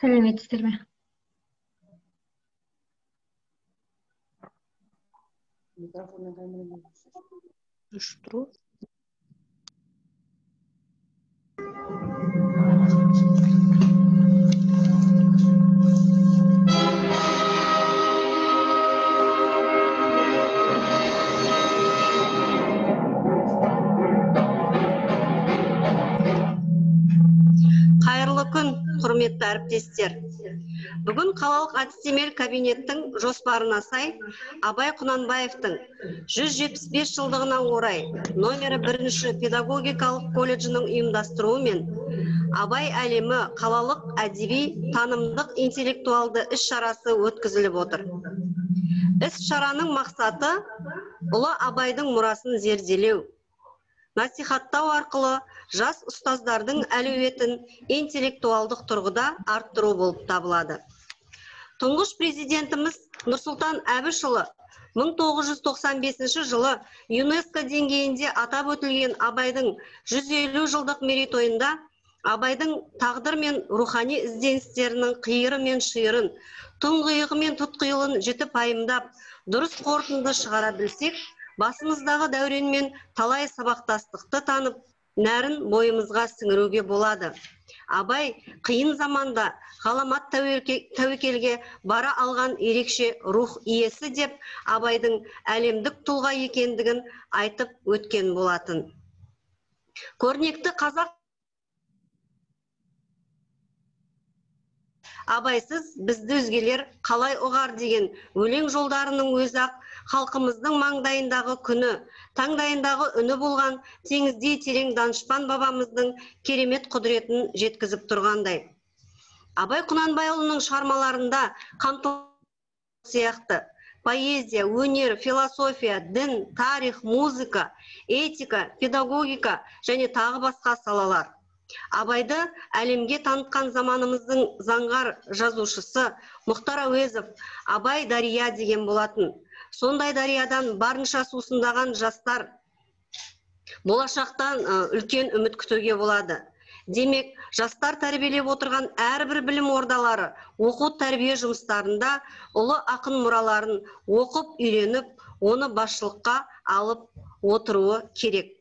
Сәлеметсіздер ме? Өшіп тұр. Қайырлы күн, құрметті әріптестер. Бүгін қалалық әдістемелік кабинеттің жоспарына сай Абай Құнанбаевтың 175 жылдығына орай номері 1 педагогикалық колледжінің ұйымдастыруымен Абай әлемі қалалық әдеби танымдық интеллектуалды іс-шарасы өткізіліп отыр. Іс-шараның мақсаты ұлы Абайдың мұрасын зерделеу, насихаттау арқылы жас ұстаздардың әлеуетін интеллектуалдық тұрғыда арттыру болып табылады. Тұңғыш президентіміз Нұрсұлтан Әбішұлы 1995 жылы ЮНЕСКО деңгейінде атап өтілген Абайдың 150 жылдық мерейтойында Абайдың тағдыр мен рухани ізденістерінің қиыры мен шиырын, тұңғиығы мен тұтқиылын жіті пайымдап, дұрыс қорытынды шығара білсек, басымыздағы дәуренмен талай сабақтастықты танып, нәрін бойымызға сіңіруге болады. Абай қиын заманда ғаламат тәуекелге бара алған ерекше рух иесі деп Абайдың әлемдік тұлға екендігін айтып өткен болатын. Көрнекті қазақ Абайсыз бізді өзгелер қалай ұғар деген өлең жолдарының өзі-ақ халқымыздың маңдайындағы күні, таңдайындағы үні болған теңіздей терең данышпан бабамыздың керемет құдіретін жеткізіп тұрғандай. Абай Құнанбайұлының шығармаларында қамтылған сияқты поэзия, өнер, философия, дін, тарих, музыка, этика, педагогика және тағы басқа салалар. Абайды әлемге танытқан заманымыздың заңғар жазушысы Мұхтар Әуезов Абай дария деген болатын. Сондай дариядан барынша сусындаған жастар болашақтан үлкен үміт күтуге болады. Демек, жастар тәрбиелеп отырған әрбір білім ордалары оқу тәрбие жұмыстарында ұлы ақын мұраларын оқып үйреніп, оны басшылыққа алып отыруы керек.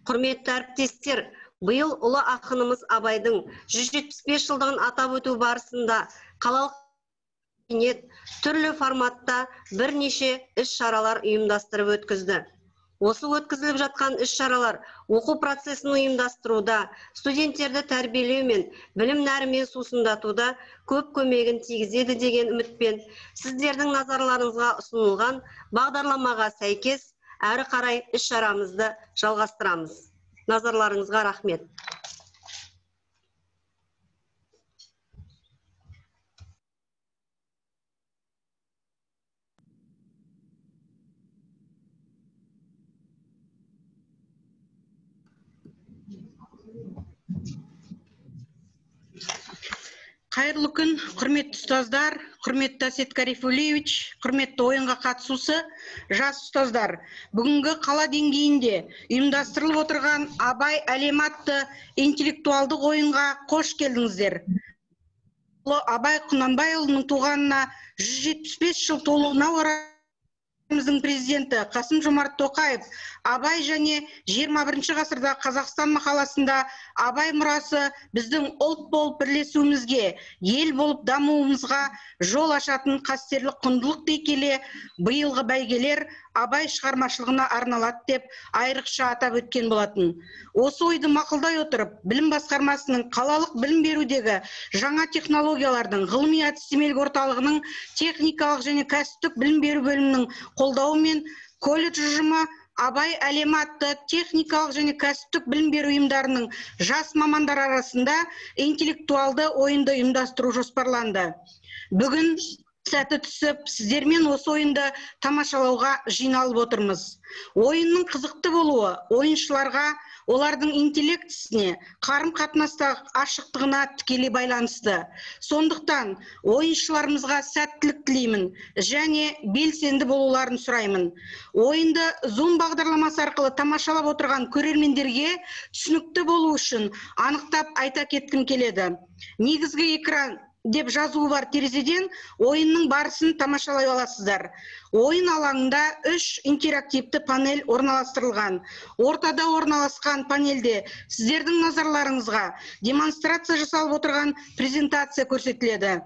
Құрметті әріптестер, биыл ұлы ақынымыз Абайдың 175 жылдығын атап өту барысында қалалық кабинет түрлі форматта бірнеше іс-шаралар ұйымдастырып өткізді. Осы өткізіліп жатқан іс-шаралар оқу процесін ұйымдастыруда, студенттерді тәрбиелеу мен білім нәрімен сусындатуда көп көмегін тигізеді деген үмітпен сіздердің назарларыңызға ұсынылған бағдарламаға сәйкес әрі қарай іс-шарамызды жалғастырамыз. Назарларыңызға рахмет. Қайырлы күн, құрметті ұстаздар, құрметті Әсет Карифулиевич, құрметті ойынға қатысушы жас ұстаздар. Бүгінгі қала деңгейінде ұйымдастырылып отырған Абай әлемі атты интеллектуалдық ойынға қош келдіңіздер. Ұлы Абай Құнанбайұлының туғанына 175 жыл толуына орай еліміздің президенті Қасым-Жомарт Тоқаев Абай және 21 ғасырда Қазақстан мақаласында Абай мұрасы біздің ұлт болып бірлесуімізге, ел болып дамуымызға жол ашатын қастерлі құндылық дей келе, биылғы бәйгелер Абай шығармашылығына арналады деп айрықша атап өткен болатын. Осы ойды мақұлдай отырып, білім басқармасының қалалық білім берудегі жаңа технологиялардың ғылыми әдістемелік орталығының техникалық және кәсіптік білім беру бөлімінің қолдауымен колледж ұжымы Абай әлемі атты техникалық және кәсіптік білім беру ұйымдарының жас мамандар арасында интеллектуалды ойынды ұйымдастыру жоспарланды. Бүгін сәті түсіп, сіздермен осы ойынды тамашалауға жиналып отырмыз. Ойынның қызықты болуы ойыншыларға Олардың интеллектісіне, қарым-қатынастағы ашықтығына тікелей байланысты. Сондықтан ойыншыларымызға сәттілік тілеймін және белсенді болуларын сұраймын. Ойынды Zoom бағдарламасы арқылы тамашалап отырған көрермендерге түсінікті болу үшін анықтап айта кеткім келеді. Негізгі экран деп жазуы бар терезеден ойынның барысын тамашалай аласыздар. Ойын алаңында 3 интерактивті панель орналастырылған. Ортада орналасқан панельде сіздердің назарларыңызға демонстрация жасалып отырған презентация көрсетіледі.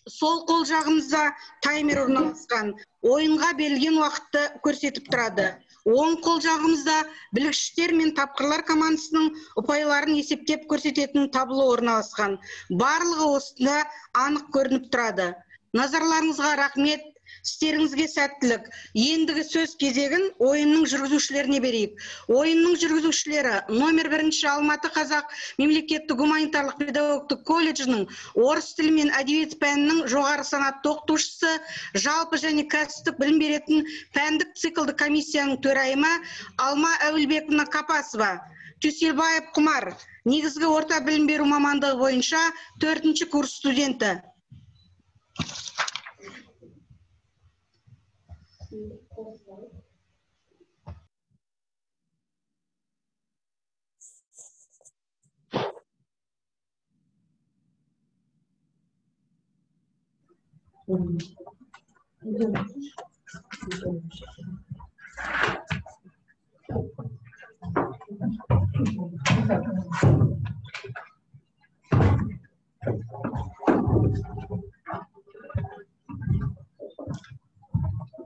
Сол қол жағымызда таймер орналасқан. Ойынға берілген уақытты көрсетіп тұрады. Оң қол жағымызда білгіштер мен тапқырлар командасының ұпайларын есептеп көрсететін табло орналасқан. Барлығы осында анық көрініп тұрады. Назарларыңызға рахмет, істеріңізге сәттілік. Ендігі сөз кезегін ойынның жүргізушілеріне берейік. Ойынның жүргізушілері номер 1 Алматы Қазақ мемлекеттік гуманитарлық педагогтық колледжінің орыс тілі мен әдебиет пәнінің жоғары санатты оқытушысы, жалпы және кәсіптік білім беретін пәндік циклды комиссияның төрайымы Алма Әуелбековна Капасова, Түселбаев Құмар, негізгі орта білім беру мамандығы бойынша 4-ші курс студенті.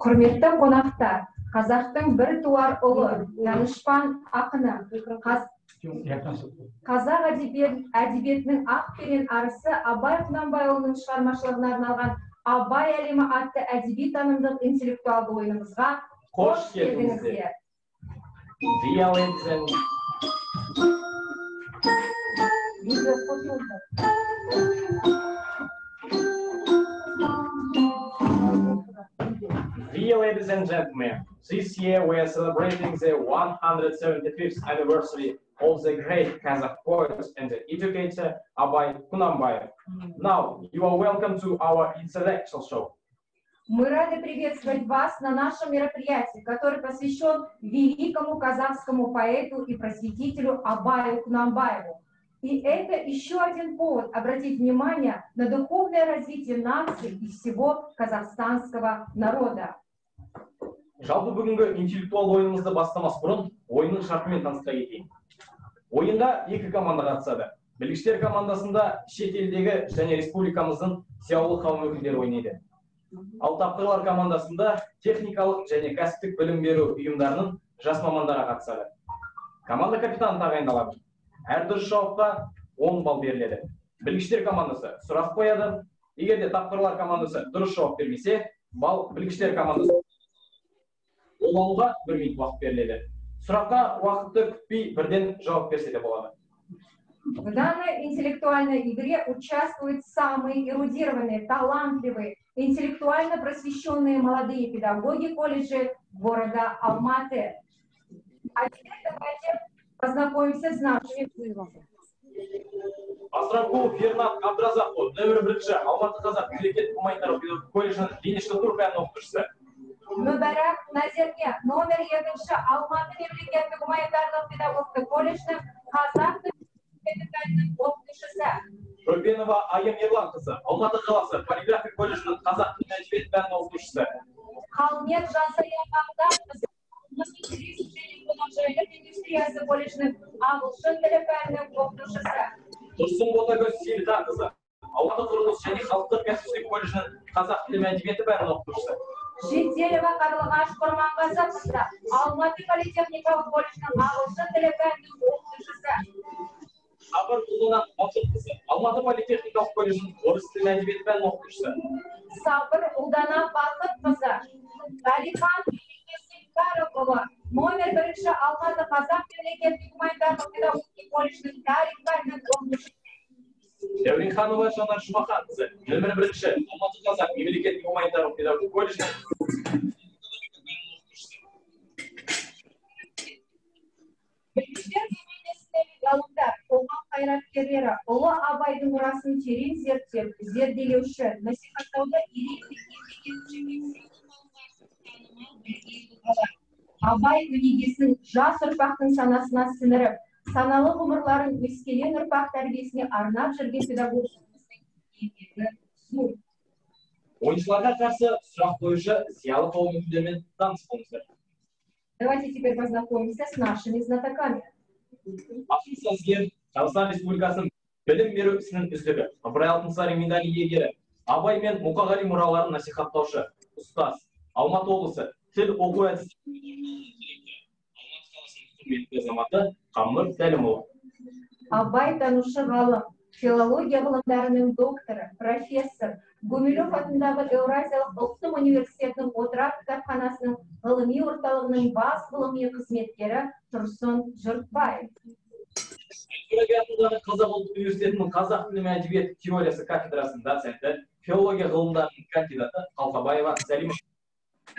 Құрметті қонақтар, қазақтың бір туар ұлы, данышпан ақыны, қазақ әдебиетінің ақ перен арысы Абай Құнанбайұлының шығармашылығына арналған Абай әлемі атты әдеби танымдық интеллектуалды ойынымызға қош келдіңіздер. Dear ladies and gentlemen, this year we are celebrating the 175th anniversary of the great Kazakh poet and the educator Abai Kunanbayev. Now, you are welcome to our intellectual show. Мы рады приветствовать вас на нашем мероприятии, который посвящен великому казахскому поэту и просветителю Абаю Кунанбаеву. И это еще один повод обратить внимание на духовное развитие нации и всего казахстанского народа. Жалпы бүгінгі интеллектуал ойынымызды бастамас бұрын ойынның шартымен таныстыра кетейін. Ойында екі команда қатысады. Білгіштер командасында шет елдегі және республикамыздың зиялы қауым өкілдері ойнайды. Ал тапқырлар командасында техникалық және кәсіптік білім беру ұйымдарының жас мамандары қатысады. Команда капитаны тағайындалады. Әр дұрыс жауапқа 10 балл беріледі. Білгіштер командасы сұрақ қояды. Егер де тапқырлар командасы дұрыс жауап бермесе, балл білгіштер командасы ойлануға 1 минут уақыт беріледі. Сұраққа уақытты күтпей бірден жауап берсе де болады. В данной интеллектуальной игре участвуют самые эрудированные, талантливые, интеллектуально просвещенные молодые педагоги колледжа города Алматы. А теперь давайте познакомимся с нашими. Асрапулов Ернат Абдразақұлы, нөмір 1 Алматы Қазақ мемлекеттік гуманитарлық колледжінің дене шынықтыру пәнінің оқытушысы. Мүбәрак Назерке, номер 2 Алматы мемлекеттік гуманитарлық педагогтық колледжінің қазақ тілі пәнінің оқытушысы. Шөпенова Айым Ерланқызы, Алматы қаласы полиграфия колледжінің қазақ тілі әдебиет пәнінің оқытушысы. Қалмет Жансая Бағдатқызы, Алматы туризм және қонақжайлық индустриясы колледжінің ағылшын тілі пәнінің оқытушысы. Тұрсын Ботагөз Сейілханқызы, Алматы құрылыс және халықтық кәсіпшілік колледжінің қазақ тілі әдебиеті пәнінің оқытушысы. Жетелова Қарлығаш Құрманғазықызы, Алматы политехникалық колледжінің ағылшын тілі пәнінің оқытушысы. Сабыр Ұлдана Бақытқызы, Алматы политехникалық колледжінің орыс тілі әдебиеті пәнінің оқытушысы. Сабыр Ұлдана Бақытқызы, Әлихан Есенкарықұлы, номер 1 Алматы Қазақ мемлекеттік гуманитарлық педагогика колледжінің тарих пәнінің оқытушысы. Дәуренханова Жанар Жұмаханқызы, нөмір 1 Алматы Қазақ мемлекеттік гуманитарлық педагогика колледжінің оқытушысы. Білгіштер командасындағы ғалымдар, қоғам қайраткерлері ұлы Абайдың мұрасын терең зерттеп, зерделеуші, насихаттауда ерен еңбек етіп жүрген танымал бірегей тұлғалар. Абай өнегесін жас ұрпақтың санасына сіңіріп, саналы ғұмырларын өскелең ұрпақ тәрбиесіне арнап жүрген педагогтарымыздың еңбегі зор. Ойыншыларға қарсы сұрақ қоюшы зиялы қауым өкілдерімен таныс болыңыздар. Давайте теперь познакомимся с нашими знатоками. Ақын сазгер, Қазақстан Республикасының білім беру ісінің үздігі, Ыбырай Алтынсарин медалі иегері, Абай мен Мұқағали мұраларын насихаттаушы, ұстаз, Алматы облысы тіл оқу әдісі директоры, Алматы қаласының құрметті азаматы Қамыр Сәлімұлы. Абай танушы ғалым, филология ғылымдарының докторы, профессор, Гумилев атындағы Еуразиялық ұлттық университетінің Отырар кітапханасының ғылыми орталығының бас ғылыми қызметкері Тұрсын Жұртбаев. Әл-Фараби атындағы Қазақ ұлттық университетінің қазақ тілі мен әдебиеті теориясы кафедрасының доценті, филология ғылымдарының кандидаты Қалқабаева Сәлима.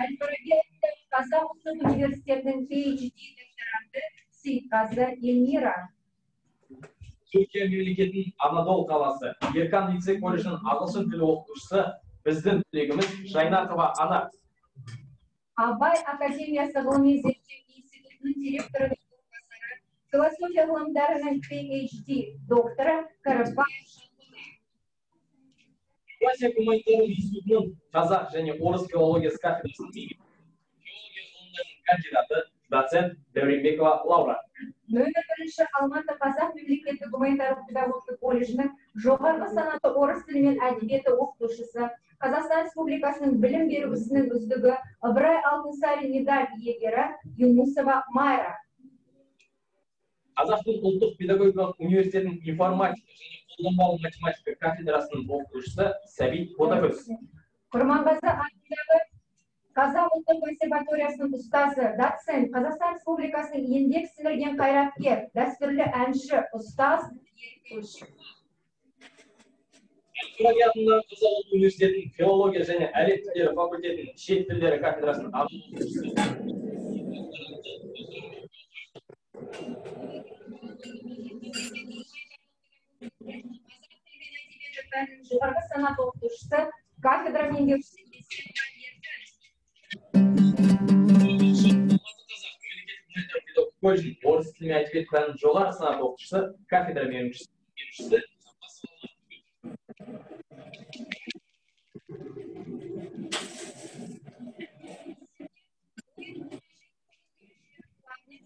Әл-Фараби атындағы Қазақ ұлттық университетінің PhD докторанты Сейітқазы Эльмира. Түркия мемлекетінің Анадол қаласы Еркан лицей колледжінің ағылшын тілі оқытушысы, біздің түлегіміз Жайнақова Ана. Абай академиясы ғылыми зерттеу институтының директорының орынбасары, философия ғылымдарының PhD докторы Кәріпбаев Жанболат. Еуразия гуманитарлық институтының қазақ және орыс филологиясы кафедрасының меңгерушісі, филология ғылымдарының кандидаты, доцент Дәуренбекова Лаура. Нөмір бірінші Алматы Қазақ мемлекеттік гуманитарлық педагогтық колледжінің жоғарғы санатты орыс тілі мен әдебиеті оқытушысы, Қазақстан Республикасының білім беру ісінің үздігі, Ыбырай Алтынсарин медаль иегері Юнусова Майра. Қазақтың ұлттық педагогикалық университетінің информатика және қолданбалы математика кафедрасының оқытушысы Сәбит Ботагөз. Құрманғазы атындағы Қазақ ұлттық консерваториясының ұстазы, доцент, Қазақстан Республикасының еңбек сіңірген қайраткер, дәстүрлі әнші, ұстаз Еркін Шықпақ. Әл-Фараби атындағы Қазақ ұлттық университетінің филология және әлем тілдері факультетінің шет тілдері кафедрасының аға оқытушысы. Қазақ тілі мен әдебиеті пәнінің жоғарғы санат оқытушысы, кафедра меңгерушісі Есенова Еркін. Алматы Қазақ мемлекеттік гуманитарлық педагогикалық колледжінің орыс тілі мен әдебиет пәнінің жоғары санат оқытушысы, кафедра меңгерушісі Ғаббасова Алмагүл.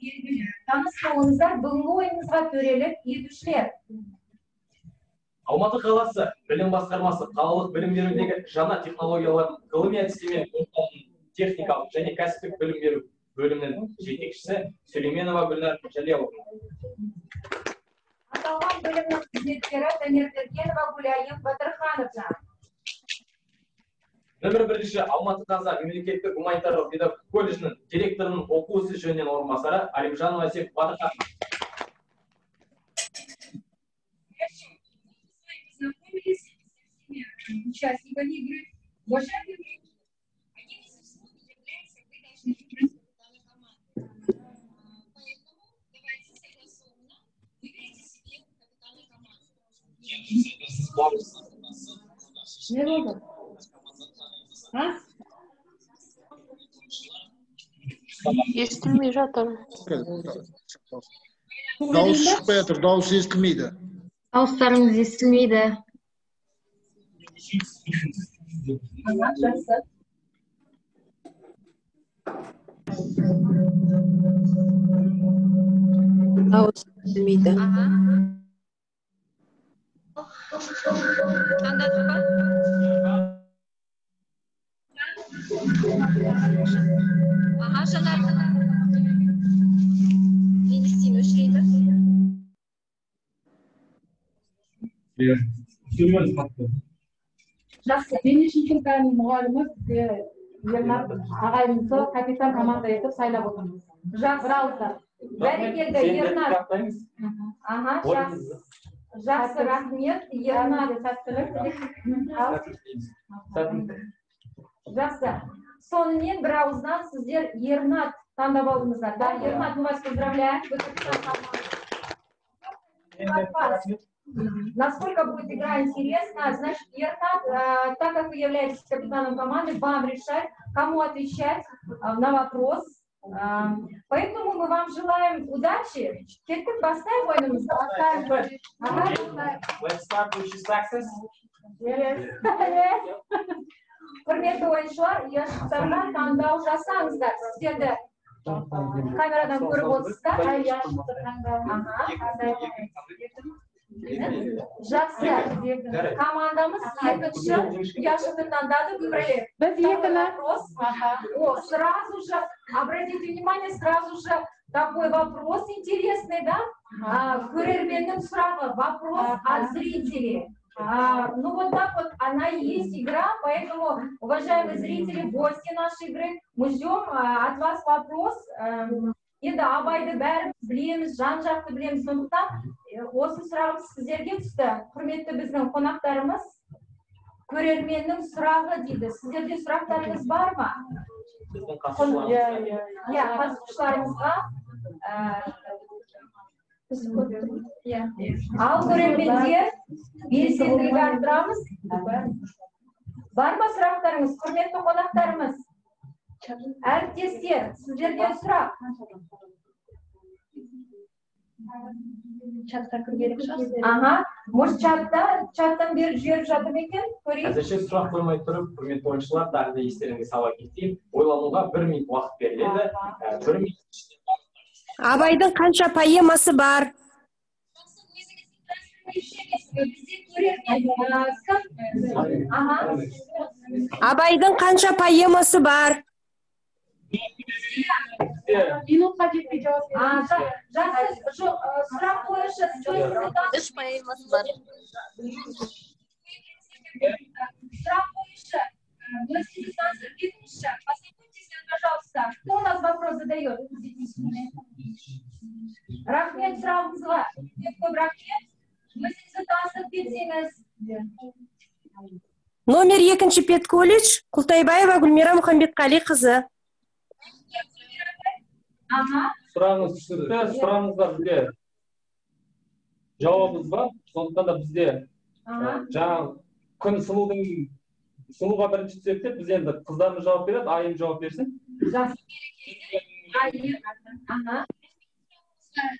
Белгілі. Таныс болыңыздар, бүгінгі ойынымызға төрелік етушілер. Алматы қаласы білім басқармасы қалалық білім берудегі жаңа технологиялардың ғылыми әдістеме орталығының техникалық және кәсіптік білім беру бөлімінің жетекшісі Сүлейменова Гүлнар Жәлеловна. Аталған бөлімнің қызметкері Таңербергенова Гүлайым Батырхановна. Нөмір бірінші Алматы Қазақ мемлекеттік гуманитарлық педагогикалық колледжінің директорының оқу ісі жөнінен орынбасары Алимжанова Әсет Батырхановна. Хорошо. Мы с вами познакомились со всеми участниками игры. Уважаемые игроки, одним из условий является, вы должны выбрать капитана команды. Поэтому давайте согласованно выберите себе капитана команды. Не болды? А? Естілмей жатыр. Дауыс шықпай жатыр, дауыс естілмейді. Дауыстарыңыз естілмейді. Ага, жақсы. Дауыс естілмейді. Таңдадық па? Аха, Жанар. Мен не істеймін, өшірейін ба? Жақсы. Дене шынықтыру пәнінің мұғалімі бізге Ернар ағайымызды капитан команда етіп сайлап отырмыз. Жақсы. Бір ауыздан. Бәрекелді, Ернар. Аха, жақсы. Жақсы, рахмет. Ернар. Сәттілік. Жақсы. Сонымен бір ауыздан сіздер Ернат Таңдап алдыңыздар. Да, Ернат, мы вас поздравляем. Вы капитан команды. От вас. Насколько будет игра интересна, значит, Ернат, так как вы являетесь капитаном команды, вам решать, кому отвечать на вопрос. Поэтому мы вам желаем удачи. Кеттік, бастайық ойынымызды. Ага. Let's start with success. Yes. Yes. Құрметті ойыншылар, ұяшықтарға таңдау жасаңыздар. Сіздерді камерадан көріп отырсыздар. Ага. Жақсы. Командамыз екінші ұяшықты таңдады. Выбрали Біз екіні. Вопрос. О, сразу же, обратите внимание, сразу же такой вопрос интересный, да? Көрерменнің сұрағы, вопрос от зрителей. Ну вот так вот она и есть игра, поэтому, уважаемые зрители, гости нашей игры, мы ждем от вас вопрос. Енді Абайды бәріміз білеміз, жан жақты білеміз, сондықтан осы сұрағымыз сіздерге түсті. Құрметті біздің қонақтарымыз, көрерменнің сұрағы дейді. Сіздерде сұрақтарыңыз бар ма? Біздің қатысушыларымызға. Иә, қатысушыларымызға. Иә. Ал көрермендер, белсенділік арттырамыз. Бар ма сұрақтарыңыз, құрметті қонақтарымыз? Әріптестер, сіздерден сұрақ. Чатқа кіру керек шығар. Ага, может, чаттан беріп жіберіп жатыр ма екен? Көрейік. Әзірше сұрақ қоймай тұрып, құрметті ойыншылар, тағы да естеріңізге сала кетейік. Ойлануға бір минут уақыт беріледі. 1 минут ішінде Абайдың қанша поэмасы бар? Бізде көрермен, кім? Ага. Абайдың қанша поэмасы бар? Минутқа жетпей жауап беріңізші. Жақсы, жоқ, сұрақ қоюшы, сіз өзіңізді Үш поэмасы бар. Сұрақ қоюшы, өзіңізді таныстырып кетіңізші. Познакомьтесь, пожалуйста. Кто у нас вопрос задает? Рахмет сұрағыңызға. Көп көп рахмет. Өзіңізді таныстырып кетсеңіз. Номер 2 педколледж, Құлтайбаева Гүлмира Мұхамбетқалиқызы. Ага. Сұрағыңыз түсінікті. Сұрағыңызға бізде жауабымыз бар. Сондықтан да бізде жаңа күн сұлудың сұлуға бірінші түседі деп, біз енді қыздарымыз жауап береді, Айым жауап берсін. Жақсы. Айым. Ага.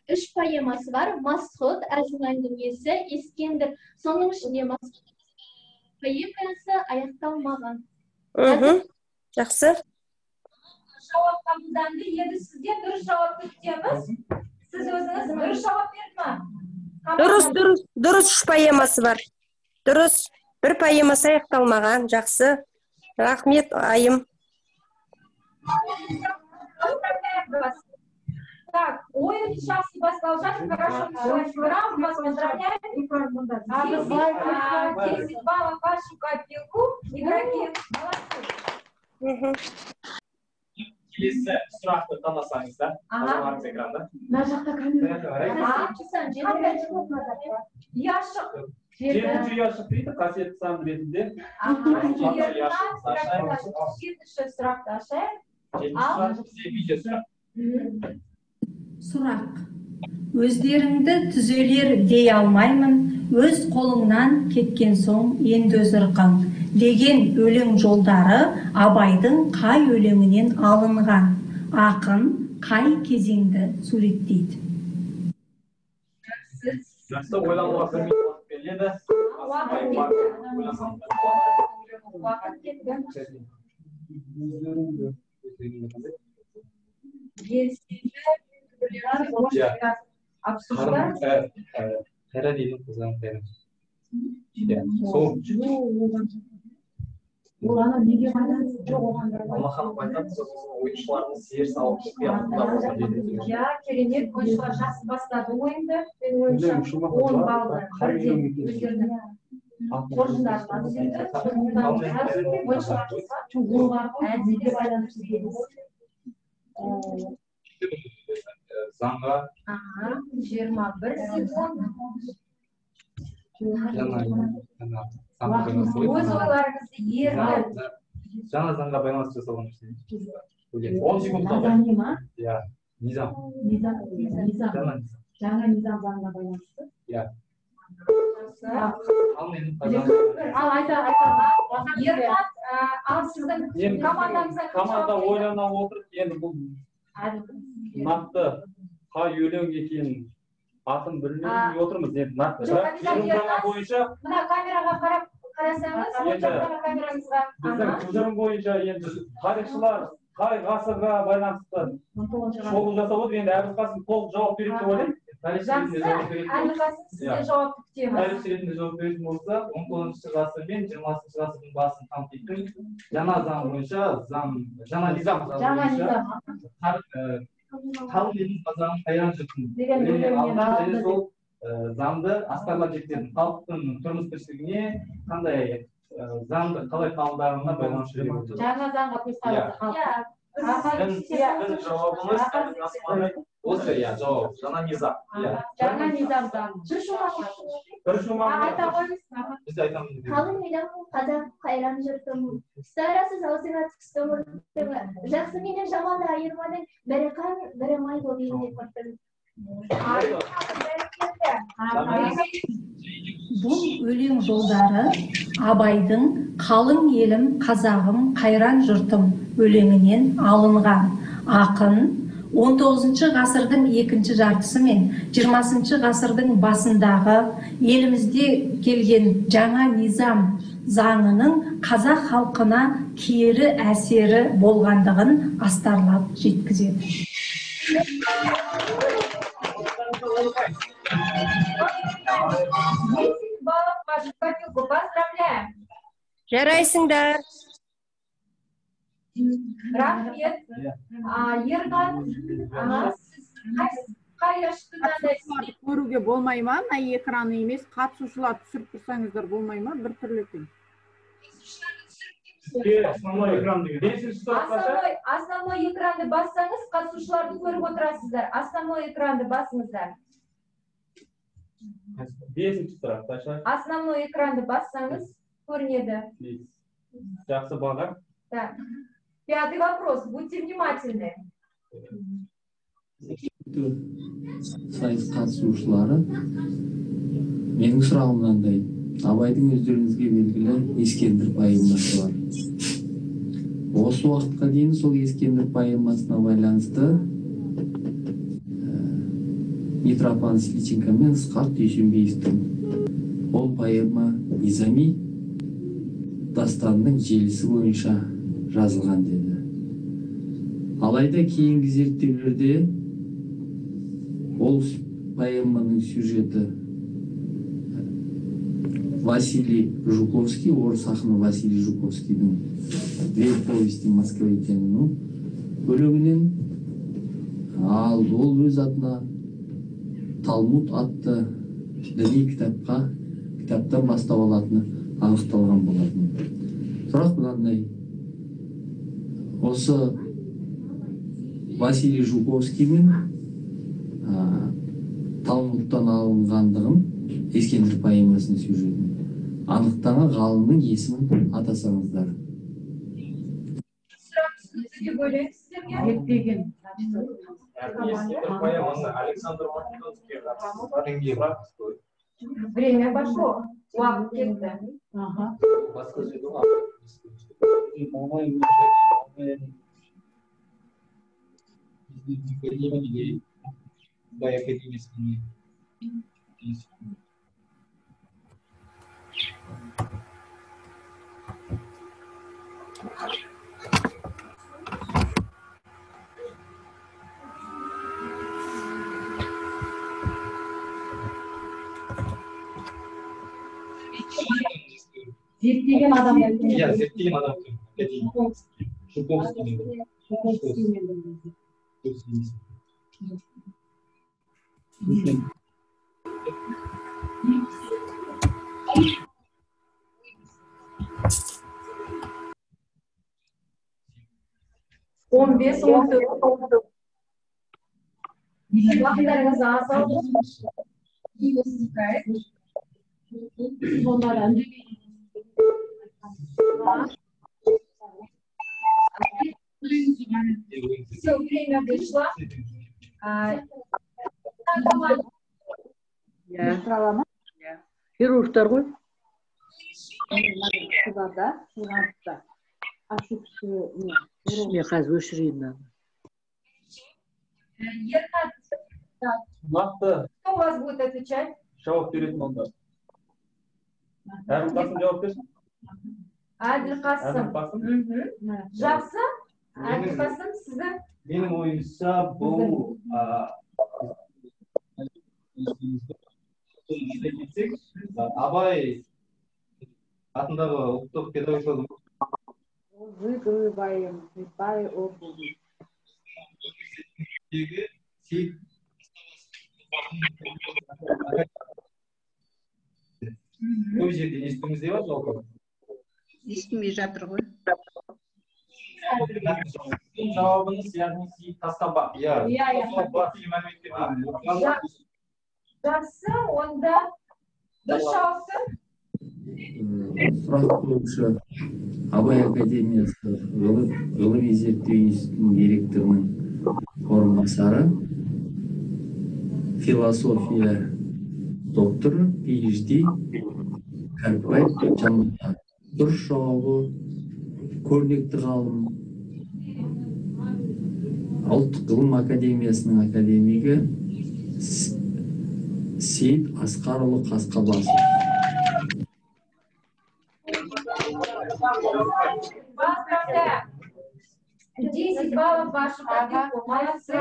Үш поэмасы бар. Масғұт, Әзім әңгімесі, Ескендір. Соның ішінде Масғұт поэмасы аяқталмаған. Жақсы. Жауап қабылданды. Енді сізден дұрыс жауапты күтеміз. Сіз өзіңіз дұрыс жауап берді ма? Дұрыс, дұрыс, дұрыс, үш поэмасы бар. Дұрыс. Бір поэмасы аяқталмаған. Жақсы. Рахмет, Айым. Так, ойын жақсы басталып жатыр. Хорошо началась игра. Мы вас поздравляем. 10 баллов в вашу копилку. Игроки, молодцы. Келесі сұрақты таңдасаңыздар, назарларыңыз экранда. Мына жақта камера. Ұяшық. Жетінші ұяшық дейді, қасиетті сан ретінде. Жетінші сұрақты ашайық. Жетінші сұрақ бізде видео сұрақ. Сұрақ. Өздеріңді түзелер дей алмаймын, өз қолыңнан кеткен соң енді өз ырқың деген өлең жолдары Абайдың қай өлеңінен алынған? Ақын қай кезеңді суреттейді? Жақсы, ойлануға бір минут уақыт беріледі. Уақыт кетті. Уақыт кетті. Белсенді обсуждать. Қайрадиннің қызы Қайрат. Сол. Ол ана неге байланысты? Жоқ, оған Алмаханов айтады, сосын ойыншыларымыз зер салып мұқият тыңдап отыр дейді. Иә, керемет, ойыншылар жақсы бастады ойынды. Менің ойымша, 10 баллды бірден өздерінің қоржындарына түсірді. Ойыншыларымызға неге байланысты дейміз? Заңға 21 секунд. Жаңа Өз ойларыңызды еркін. Жаңа заңға байланысты жасалған нәрсе. Өлең. 10 секунд қалды. Назами ма? Иә, Низам. Низам, Низам. Жаңа Низам. Жаңа Низам заңына байланысты. Иә. Жақсы. Ал менің қазағым. Ал айта, айта. Ернат, ал сіздің Енді командаңызға кім команда жауап береді? ойлана отырып, енді бұл нақты қай өлең екенін атын білмей отырмыз енді нақты. Жоқ, Бірақ обязательно тұжырымдама Ернат. бойынша Мына камераға қарап қарасаңыз, оң Енді жақтағы камераңызға. біздің тұжырым бойынша енді тарихшылар қай ғасырға байланысты шолу жасап отыр, енді Әбілқасым толық жауап береді деп ойлаймын. Жақсы, Әбілқасым, сізден жауапты күтеміз. Тарихшы ретінде жауап беретін болсақ, 19 ғасыр мен 20 ғасырдың басын қамтитын жаңа заң бойынша, заң, жаңа низам заңы Жаңа бойынша низам. Қалың елдің қазағын қайран жұртын Деген өлеңнен өлеңнен алынған және алынды. сол заңды астарлап жеткізетін халықтың тұрмыс тіршілігіне қандай заңды қалай қабылдағанына байланысты деп ойлаймын. Жаңа заңға көзқарасы халықтың. Иә. Сіздің жауабыңыз осы, иә, жауап. Жаңа низам. Иә. Жаңа низам заңы. Бір шумақ. Бір шумақ. Айта қойыңыз. Біз айтамыз. Қалың елім, қазақ, қайран жұртым. Ұстарасыз аузыңа түсті мұртың. Жақсы менен жаманды айырмадың, бірі қан, бірі май болып елге құрттың. Бұл өлең жолдары Абайдың «Қалың елім, қазағым, қайран жұртым» өлеңінен алынған. Ақын 19 ғасырдың екінші жартысы мен 20 ғасырдың басындағы елімізде келген жаңа низам заңының қазақ халқына кері әсері болғандығын астарлап жеткізеді. 10 баллов в вашу копилку. Поздравляем. Жарайсыңдар. Рахмет. Ернат, сіз қай ашты таңдайсыз? Көруге болмай ма? Мына экраны емес, қатысушылар түсіріп тұрсаңыздар болмай ма? Бір түрлі екен. Основной экран деген. Бесінші сұрақ қанша? Основной экранды бассаңыз, қатысушыларды көріп отырасыздар. Основной экранды басыңыздар. Бесінші сұрақ қанша? Основной экранды бассаңыз, көрінеді. Жақсы баға. Так. Пятый вопрос. Будьте внимательны. Сайыс қатысушылары, менің сұрағым мынандай. Абайдың өздеріңізге белгілі Ескендір поэмасы бар. Осы уақытқа дейін сол Ескендір поэмасына байланысты Митрофан Сличенко мен Ысқақ Дүйсенбиевтің ол поэма Низами дастанының желісі бойынша жазылған деді. Алайда кейінгі зерттеулерде ол поэманың сюжеті Василий Жуковский, орыс ақыны Василий Жуковскийдің «Две повести московитянину» өлеңінен, ал ол өз атына Талмуд атты діни кітаптан бастау алатыны анықталған болатын. Сұрақ мынандай: осы Василий Жуковский мен Талмудтан алынғандығын Ескендір поэмасының сюжетін анықтаған ғалымның есімін атасаңыздар. Сұрақ түсінікті деп ойлаймын сіздерге. Зерттеген. Ескендір поэмасы Александр Македонскийге қатысты. Время пошло. Уақыт кетті. Басқа жерде ғой. Абай академиясының Зерттеген адам. Иә, зерттеген адам. Жуковский. Жуковский. Жуковский. 15, 14. Уақыттарыңыз аз алды. Все, время вышло. Хирургтар ғой. Мен қазір өшірейін мынаны. Ернат, нақты кто у вас будет отвечать? Жауап беретін онда. Әбілқасым жауап берсін. Әбілқасым. Жақсы. Әбілқасым, сіздің? Менің ойымша, бұл кетсек, Абай атындағы ұлттық педагогикалық көп жерде естуімізде бар жалпы. Естімей жатыр ғой. Жауабыңыз, яғни Сейіт Тасқабақ. Иә. Иә. Жақсы, онда дұрыс жауапты. Сұрақ қоюшы Абай академиясы ғылыми зерттеу институтының директорының орынбасары, философия докторы, PhD Кәріпбаев Жанбота. Дұрыс жауабы көрнекті ғалым, Ұлттық ғылым академиясының академигі Сейіт Асқарұлы Қасқабасов. Поздравляю! 10 баллов вашу копилку. Молодцы.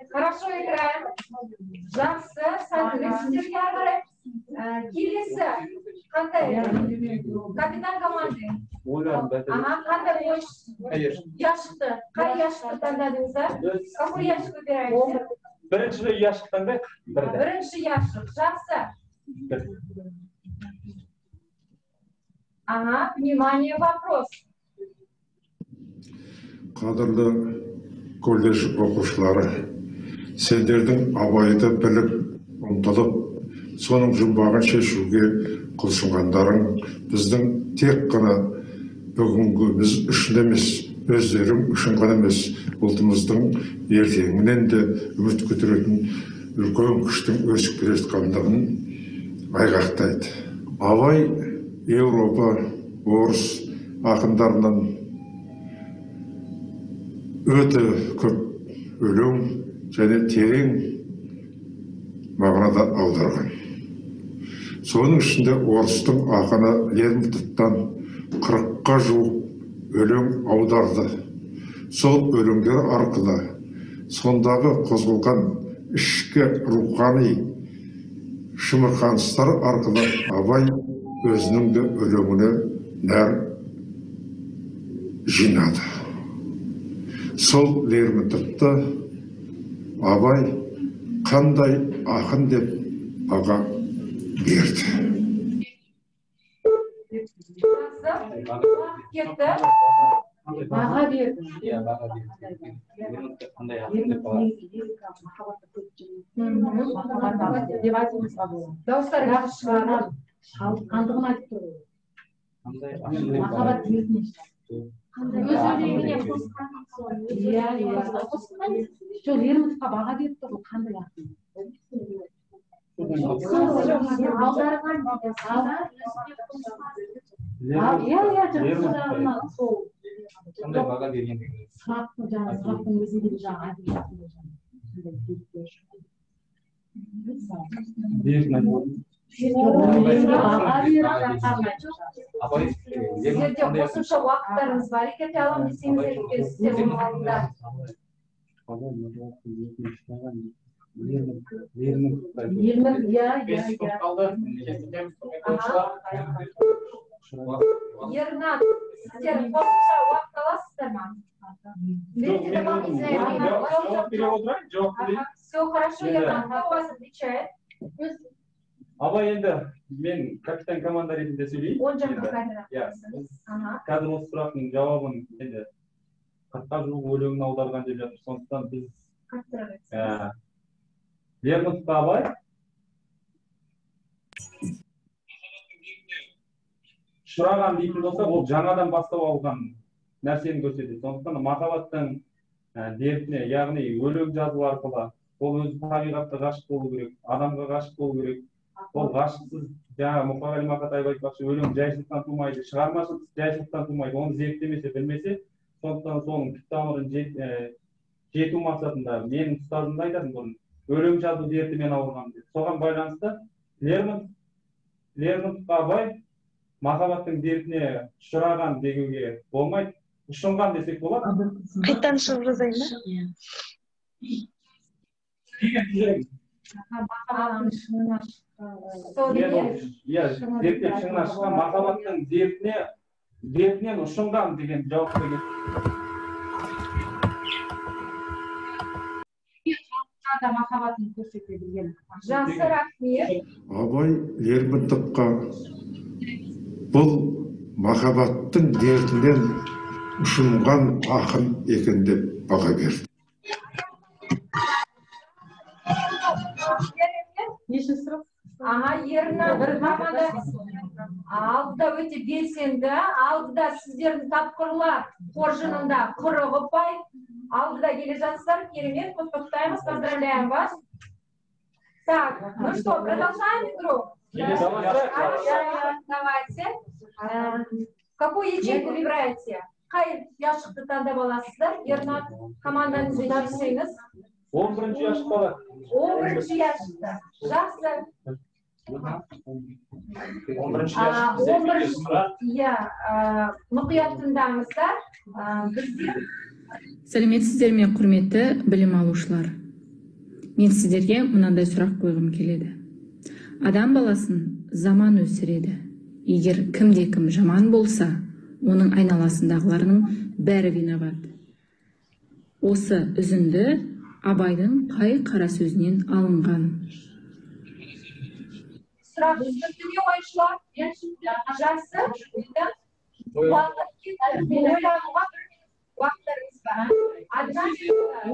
Хорошо играем. Жақсы, сәттілік сіздерге ары қарай. Келесі қандай? Капитан команды. Ага, қандай ойыншы? Ұяшықты. Қай ұяшықты таңдадыңыздар? Какой ящик выбираете? Бірінші ұяшық таңдайық. Бірінші ұяшық. Жақсы. Ага, внимание, вопрос. Қадірлі колледж оқушылары, сендердің Абайды біліп, ұмтылып, соның жұмбағын шешуге құлшынғандарың біздің тек қана бүгінгіміз үшін емес, өздерің үшін ғана емес, ұлтымыздың ертеңінен де үміт күтіретін үлкен күштің өсіп келе жатқандығын айғақтайды. Абай Еуропа, орыс ақындарынан өте көп өлең және терең мағынада аударған. Соның ішінде орыстың ақыны Лермонтовтан 40-қа жуық өлең аударды. Сол өлеңдер арқылы сондағы қозғалған ішкі рухани шымырқаныстар арқылы Абай өзінің де өлеңіне нәр жинады. Сол Лермонтовты Абай қандай ақын деп баға берді. Кетті. Баға берді. Иә, баға берді. Лермонтов қандай ақын деп баға. Дауыстар жақсы шығады. Шалдыққандығын айтып тұр ғой. Қандай ақын деп баға. Махаббат ниетіне. Өз өлеңіне қосқан. Иә, иә. Жоқ, Лермонтовқа баға беріп тұр ғой, қандай ақын. Аударған дейді. Иә, иә, жақсы сол. Қандай баға бергендігін. Сұрақтың жаңа, сұрақтың өзінде де жаңа айтып жатыр ғой жаңа. Сіздерде қосымша уақыттарыңыз бар екен, аламын десеңіздер, өйткені сіздер оның алдында. Ернат, сіздер қосымша уақыт аласыздар ма? Берите дополнительное время. Все хорошо, Ернат, кто у вас отвечает? Абай енді мен капитан команда ретінде сөйлейін. Он жаққа камера. Иә, қазір осы сұрақтың жауабын енді 40-қа жуық өлеңін аударған деп жатыр. Сондықтан біз қаттырақ айтсаңыз. Лермонтовқа Абай ұшыраған дейтін болса, ол жаңадан бастау алған нәрсені көрсетеді. Сондықтан махаббаттың дертіне, яғни өлең жазу арқылы ол өзі табиғатқа ғашық болу керек, адамға ғашық болу керек. Ол ғашықсыз, жаңа Мұқағали Мақатаев айтпақшы, өлең жайшылықтан тумайды, шығармашылық жайшылықтан тумайды, оны зерттемесе, білмесе. Сондықтан соның түп тамырын жету мақсатында менің ұстазым да айтатын бұрын, өлең жазу дертімен ауырған деп. Соған байланысты Лермонтов Абай махаббаттың дертіне ұшыраған деуге болмайды, ұшынған десек болады. Қайтадан шығып жазайын ба? Махаббаттың шыңына шыққан. Иә, зерттеп шыңына шыққан, махаббаттың дертінен ұшынған деген жауап берген. Халыққа да махаббатын көрсете білген. Жақсы, рахмет. Абай Лермонтовқа бұл махаббаттың дертінен ұшынған ақын екен деп баға берді. Нешінші сұрақ? Аға, Ернар бір команда алдыда өте белсенді, алдыда сіздердің тапқырлар қоржынында 40 ұпай. Алдыда келе жатсыздар, керемет, құттықтаймыз, поздравляем вас. Так, ну что, продолжаем игру? Давайте. Какую ячейку выбираете? Қай ұяшықты таңдап аласыздар? Ернар, командаңызбен шешсеңіз. 11-ші ұяшық бала. 11-ші ұяшықты. Жақсы. 11-ші ұяшық бізде келесі сұрақ. Иә, мұқият тыңдаңыздар. Бізде Сәлеметсіздер ме, құрметті білім алушылар. Мен сіздерге мынандай сұрақ қойғым келеді. Адам баласын заман өсіреді. Егер кімде-кім жаман болса, оның айналасындағыларының бәрі виноват. Осы үзінді Абайдың қай қара сөзінен алынған? Сұрақ түсінікті ме, ойыншылар? Жақсы. Уақыт кетті. Ойлануға бір минут уақыттарыңыз бар. Одна минута.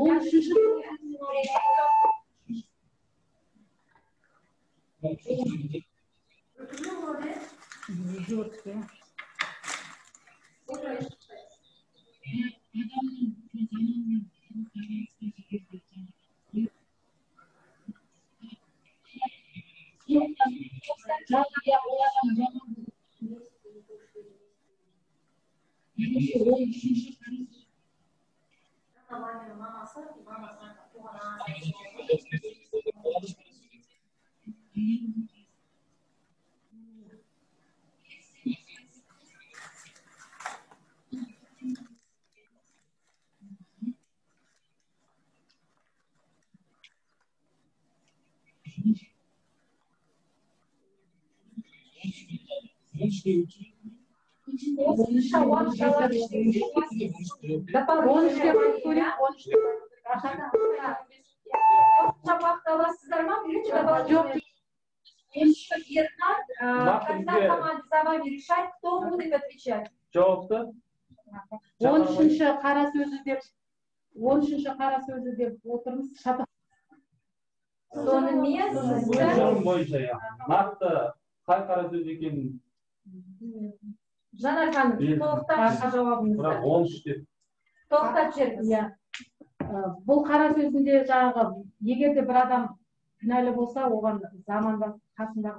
Уақыт аласыздар ма? Ернар, когда команда за вами решать, кто будет отвечать? Жауапты. 13-ші қара сөзі деп, 13-ші қара сөзі деп отырмыз. Сонымен сізді бойынша, нақты қай қара сөз екенін Жанар ханым, толықтап жауабыңызды. Бірақ 13 деп. Тоқтап жіберіңіз. Иә. Бұл қара сөзінде жаңағы егер де бір адам кінәлі болса, оған замандас, қасындағы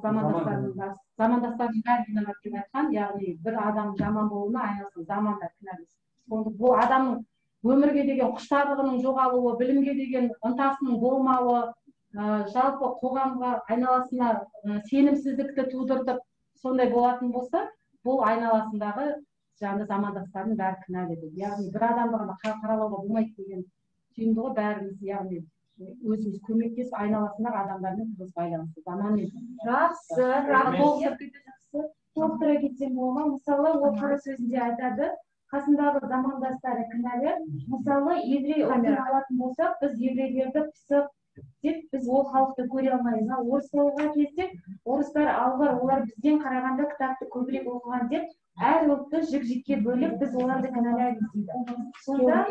замандастарының бәрі виноват деп айтқан, яғни бір адам жаман болуына айналасы замандар кінәлі. Сонда бұл адамның өмірге деген құштарлығының жоғалуы, білімге деген ынтасының болмауы, жалпы қоғамға айналасына сенімсіздікті тудыртып, сондай болатын болса, бұл айналасындағы жаңағы замандастарының бәрі кінәлі деп. Яғни бір адамды ғана қаралауға болмайды деген түйінді ғой бәріміз, яғни өзіміз көмектесіп айналасындағы адамдармен тығыз байланысты заманмен. Жақсы, рахмет. Толықтыра кетсем бола ма? Мысалы, ол қара сөзінде айтады, қасындағы замандастары кінәлі. Мысалы, еврей ұлтын алатын болсақ, біз еврейлерді пысық деп біз ол халықты көре алмаймыз. Ал орыстарға келсек, орыстар алғыр, олар бізден қарағанда кітапты көбірек оқыған деп әр ұлтты жік-жікке бөліп біз оларды кінәлаймыз дейді. Сонда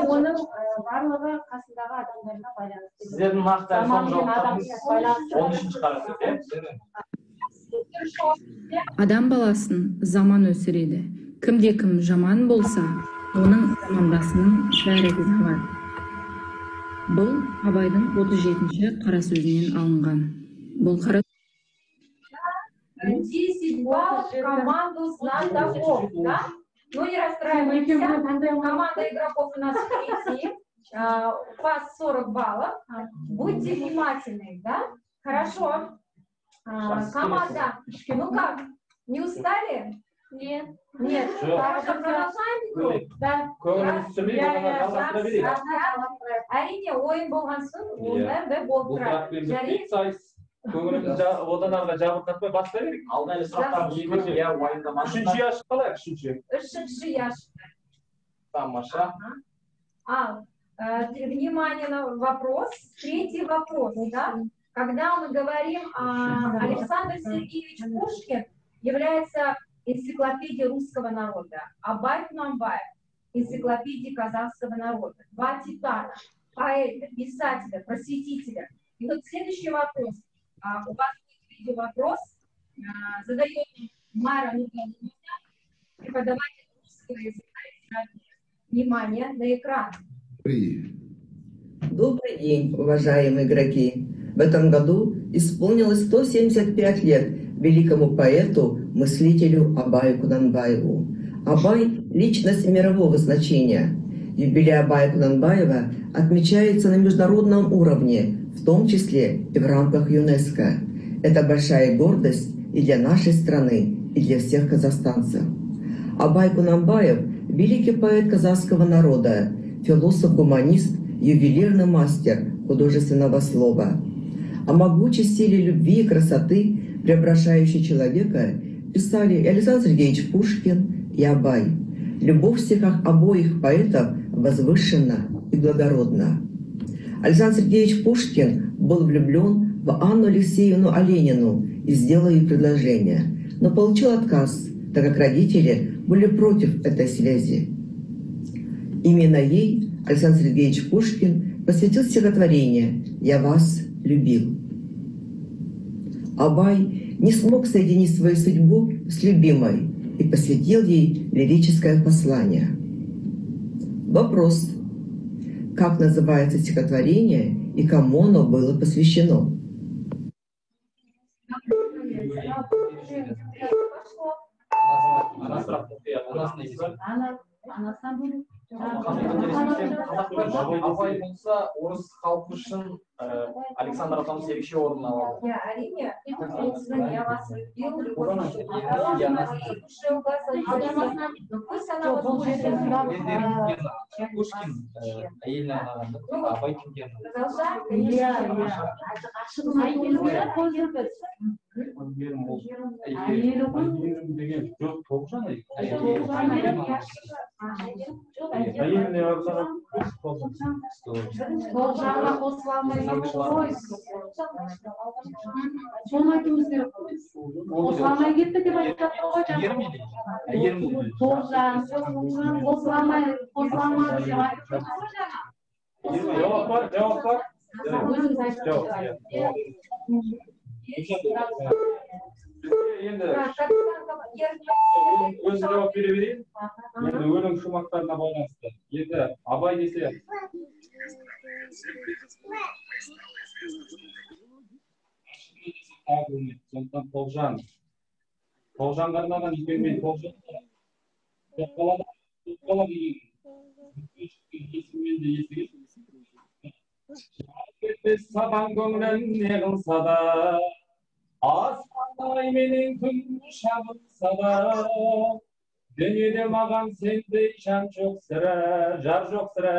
оның барлығы қасындағы адамдарына байланысты. Сіздердің нақты соң жауаптарыңыз 13-ші қара сөз, иә? Адам баласын заман өсіреді. Кімде кім жаман болса, оның замандасының бәрі де жаман. Бұл Абайдың 37-ші қара сөзінен алынған. Бұл қара 10 баллов в команду знатоков, да? Ну, не расстраиваемся. Команда игроков у нас впереди. У вас 40 баллов. Будьте внимательны, да? Хорошо. Команда, ну как, не устали? Нет. Нет. Хорошо, продолжаем игру? Да. Көңіліміз түсірмей, одан жалғастыра берейік. Әрине, ойын болған соң, онда да болып Бұл тұрады. сұрақпен Жарайды? бітпейді сайыс. Көңіліміз одан ары жабырқатпай бастай берейік. Алда әлі сұрақтар көп, иә, уайымдамаңыздар. Үшінші ящик қалайық, үшінші. Үшінші ящик. Тамаша. А, внимание на вопрос. Третий вопрос, да? Когда мы говорим, Александр Сергеевич Пушкин является энциклопедией русского народа, Абай Кунанбаев энциклопедией казахского народа. Два титана, поэта, писателя, просветителя. И вот следующий вопрос. У вас будет видеовопрос. Задает Майра Нургалиевна, преподаватель русского языка и литературы. Внимание на экран. Добрый день, уважаемые игроки! В этом году исполнилось 175 лет великому поэту, мыслителю Абаю Кунанбаеву. Абай – личность мирового значения. Юбилей Абая Кунанбаева отмечается на международном уровне, в том числе и в рамках ЮНЕСКО. Это большая гордость и для нашей страны, и для всех казахстанцев. Абай Кунанбаев – великий поэт казахского народа, философ-гуманист, ювелирный мастер художественного слова. О могучей силе любви и красоты, преображающей человека, писали и Александр Сергеевич Пушкин, и Абай. Любовь в стихах обоих поэтов возвышена и благородна. Александр Сергеевич Пушкин был влюблен в Анну Алексеевну Оленину и сделал ей предложение, но получил отказ, так как родители были против этой связи. Именно ей Александр Сергеевич Пушкин посвятил стихотворение «Я вас любил». Абай не смог соединить свою судьбу с любимой и посвятил ей лирическое послание. Вопрос. Как называется стихотворение и кому оно было посвящено? Ана сұрақ анасына естіп. Анасынан бөлек. Абай болса, орыс халқы үшін Александр атамыз ерекше орын алады. Иә, әрине, ол сіздің «Я вас любил», любовь еще положена, моей душе угасла. Но пусть она вас больше. Пушкин әйеліне арнаған да, Абай кімге арнаған? Продолжаем, Иә, конечно. Иә. Әйгерім ол. Әйелі ғой. Әйгерім деген жоқ, Тоғжан Тоғжан. Әйеліне арнаған Тоғжан. Тоғжанға қосыла алмай ғой. Соны айтуымыз керек қой. Қосыла алмай кетті деп айтып жатыр ғой жаңа. Әйгерім не дейді? Әйгерім не дейді? Тоғжан қосыла алмай, қосыла алмады деп айтып жатыр ғой жаңа. Жауап бар, жауап бар. Өзіңіз айтып Жауап, иә. Енді өзім жауап бере берейін. Енді өлең шумақтарына байланысты. Енді Абай десе тағы болмайды. Сондықтан Тоғжан. Тоғжанға арнаған өйткені мен Тоғжан тоққала деген есіммен де естіген. Кетпес саған көңілім не қылса да, аспан ай менен күн шағылса да, дүниеде маған сендей жан жоқ сірә, жар жоқ сірә,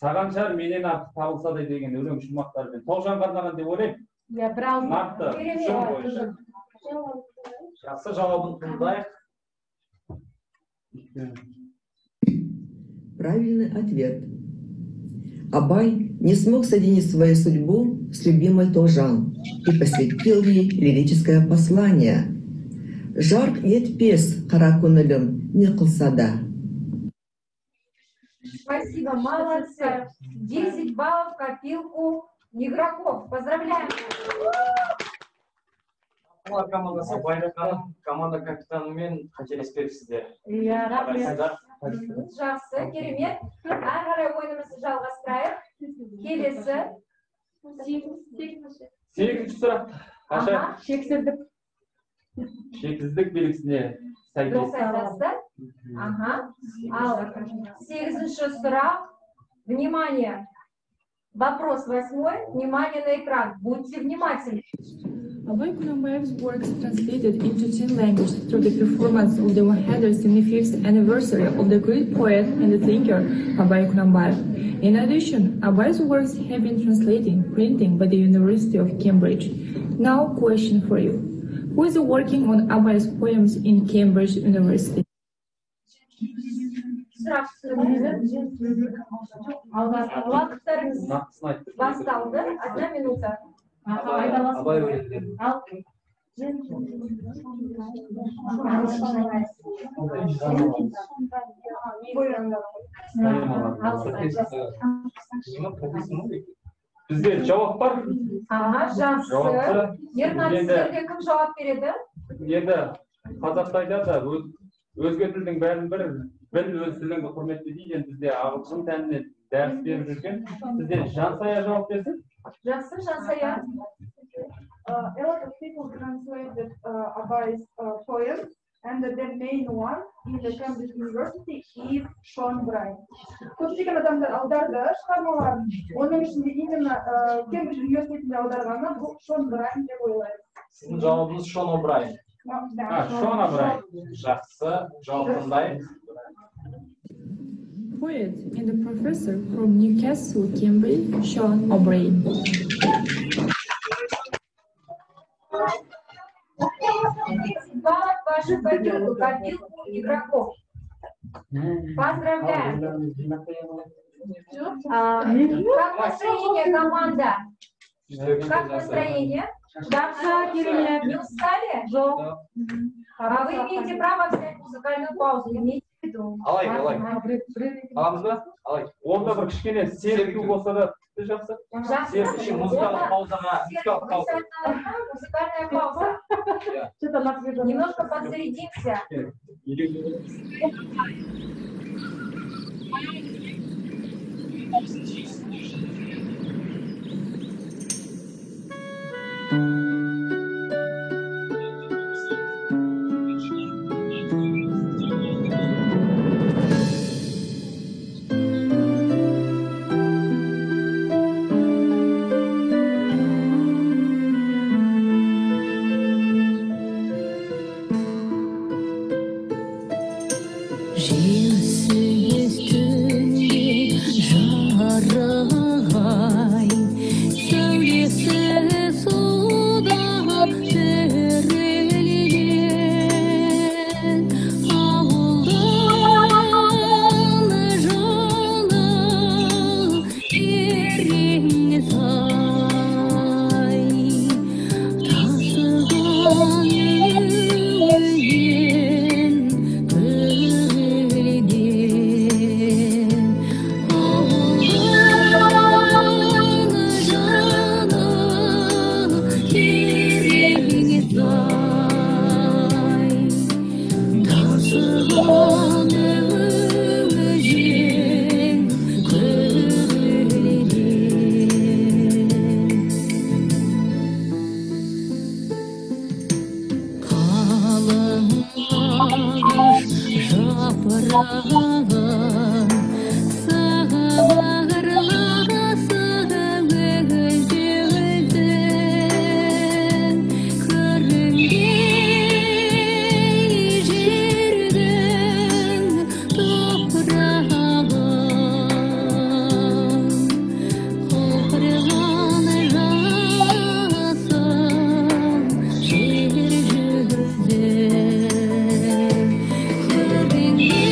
саған жар менен артық табылса да деген өлең шумақтарымен Тоғжанға арнаған деп ойлаймын. Иә, бір ауыз. Нақты шын бойынша. Жақсы, жауабын тыңдайық. Правильный ответ. Абай не смог соединить свою судьбу с любимой Тоғжан и посвятил ей лирическое послание. «Жарқ етпес қара көңілім не қылса да». Спасибо, молодцы. 10 баллов в копилку игроков. Поздравляем! Олар командасы Байрақ ханым команда капитанымен қателеспепсіздер. Иә, рахмет. Жақсы, керемет. Әрі қарай ойынымызды жалғастырайық. Келесі. Сегізінші сұрақ. Аша. Шексіздік. Шексіздік белгісіне сәйкес. Дұрыс айтасыздар. Аха. Ал сегізінші сұрақ. Внимание. Вопрос восьмой. Внимание на экран. Будьте внимательны. Abai Kunanbayev's works translated into 10 languages through the performance of the 175th anniversary of the great poet and the thinker Abai Kunanbayev. In addition, Abai's works have been translated, printing by the University of Cambridge. Now, question for you. Who is working on Abai's poems in Cambridge University? Сұрақ түсінікті. Уақыттарыңыз басталды. Одна минута. Абай өлеңдері. Ал. Бізде жауап бар. Аға, жақсы. Ернат, сіздерге кім жауап береді? Енді қазақта айтады, өзге тілдің бәрін бір, біл өз тіліңді құрметте дейді. Енді бізде ағылшын тілінен дәріс беріп жүрген. Бізде Жансая жауап берсін. Жақсы, Жансая. A lot of people translated Abai's poems, and the main one in the Cambridge University is Sean Bryan. Көптеген адамдар аударды шығармаларын, оның ішінде именно Кембридж университетінде аударғаны бұл Шон Брайан деп ойлаймын. Сіздің жауабыңыз Шон О'Брайен. Да. Шон О'Брайен. Жақсы, жауап тыңдайық. Poet and a professor from Newcastle, Cambridge, Sean O'Brien. 30 баллов в вашу копилку, копилку игроков. Поздравляем. Как настроение, команда? Как настроение? Жақсы, керемет. Не устали? Жоқ. А вы имеете право взять музыкальную паузу, имейте в виду. Алайық, алайық. Аламыз ба? Алайық. Онда бір кішкене серпу болса да тіпті жақсы. Жақсы. Музыкалық паузаға, музыкалық пауза. Музыкальная пауза. Немножко подзарядимся. Желсіз түнде жарық ай, сәулесі суда тірілген. Ауылдың жаны терең сай, тасыған өзен көлден. Ауылдың жаны терең сай, тасыған өзен көлден. Қалың ағаш жапырағын сыбырласып өзен, көрінгей жердің топырағын, құлпырған жасыл жер жүзін. Көрінгей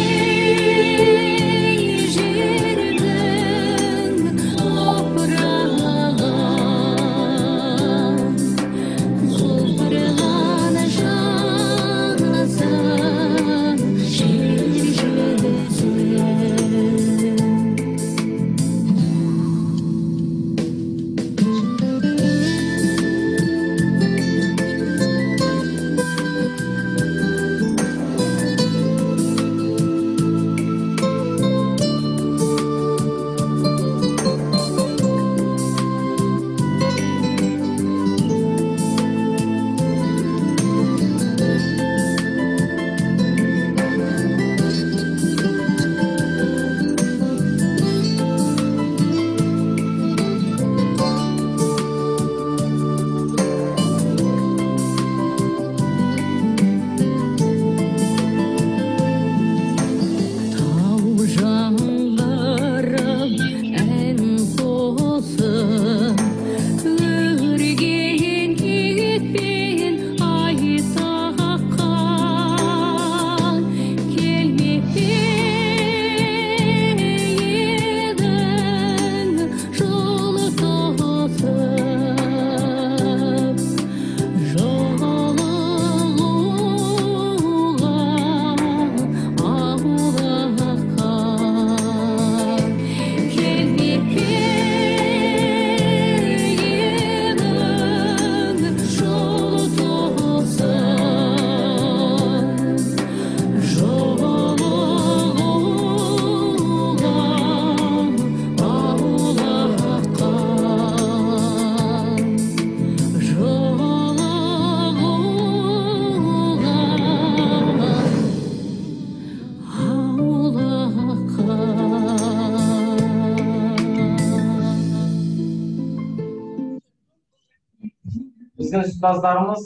Біздің ұстаздарымыз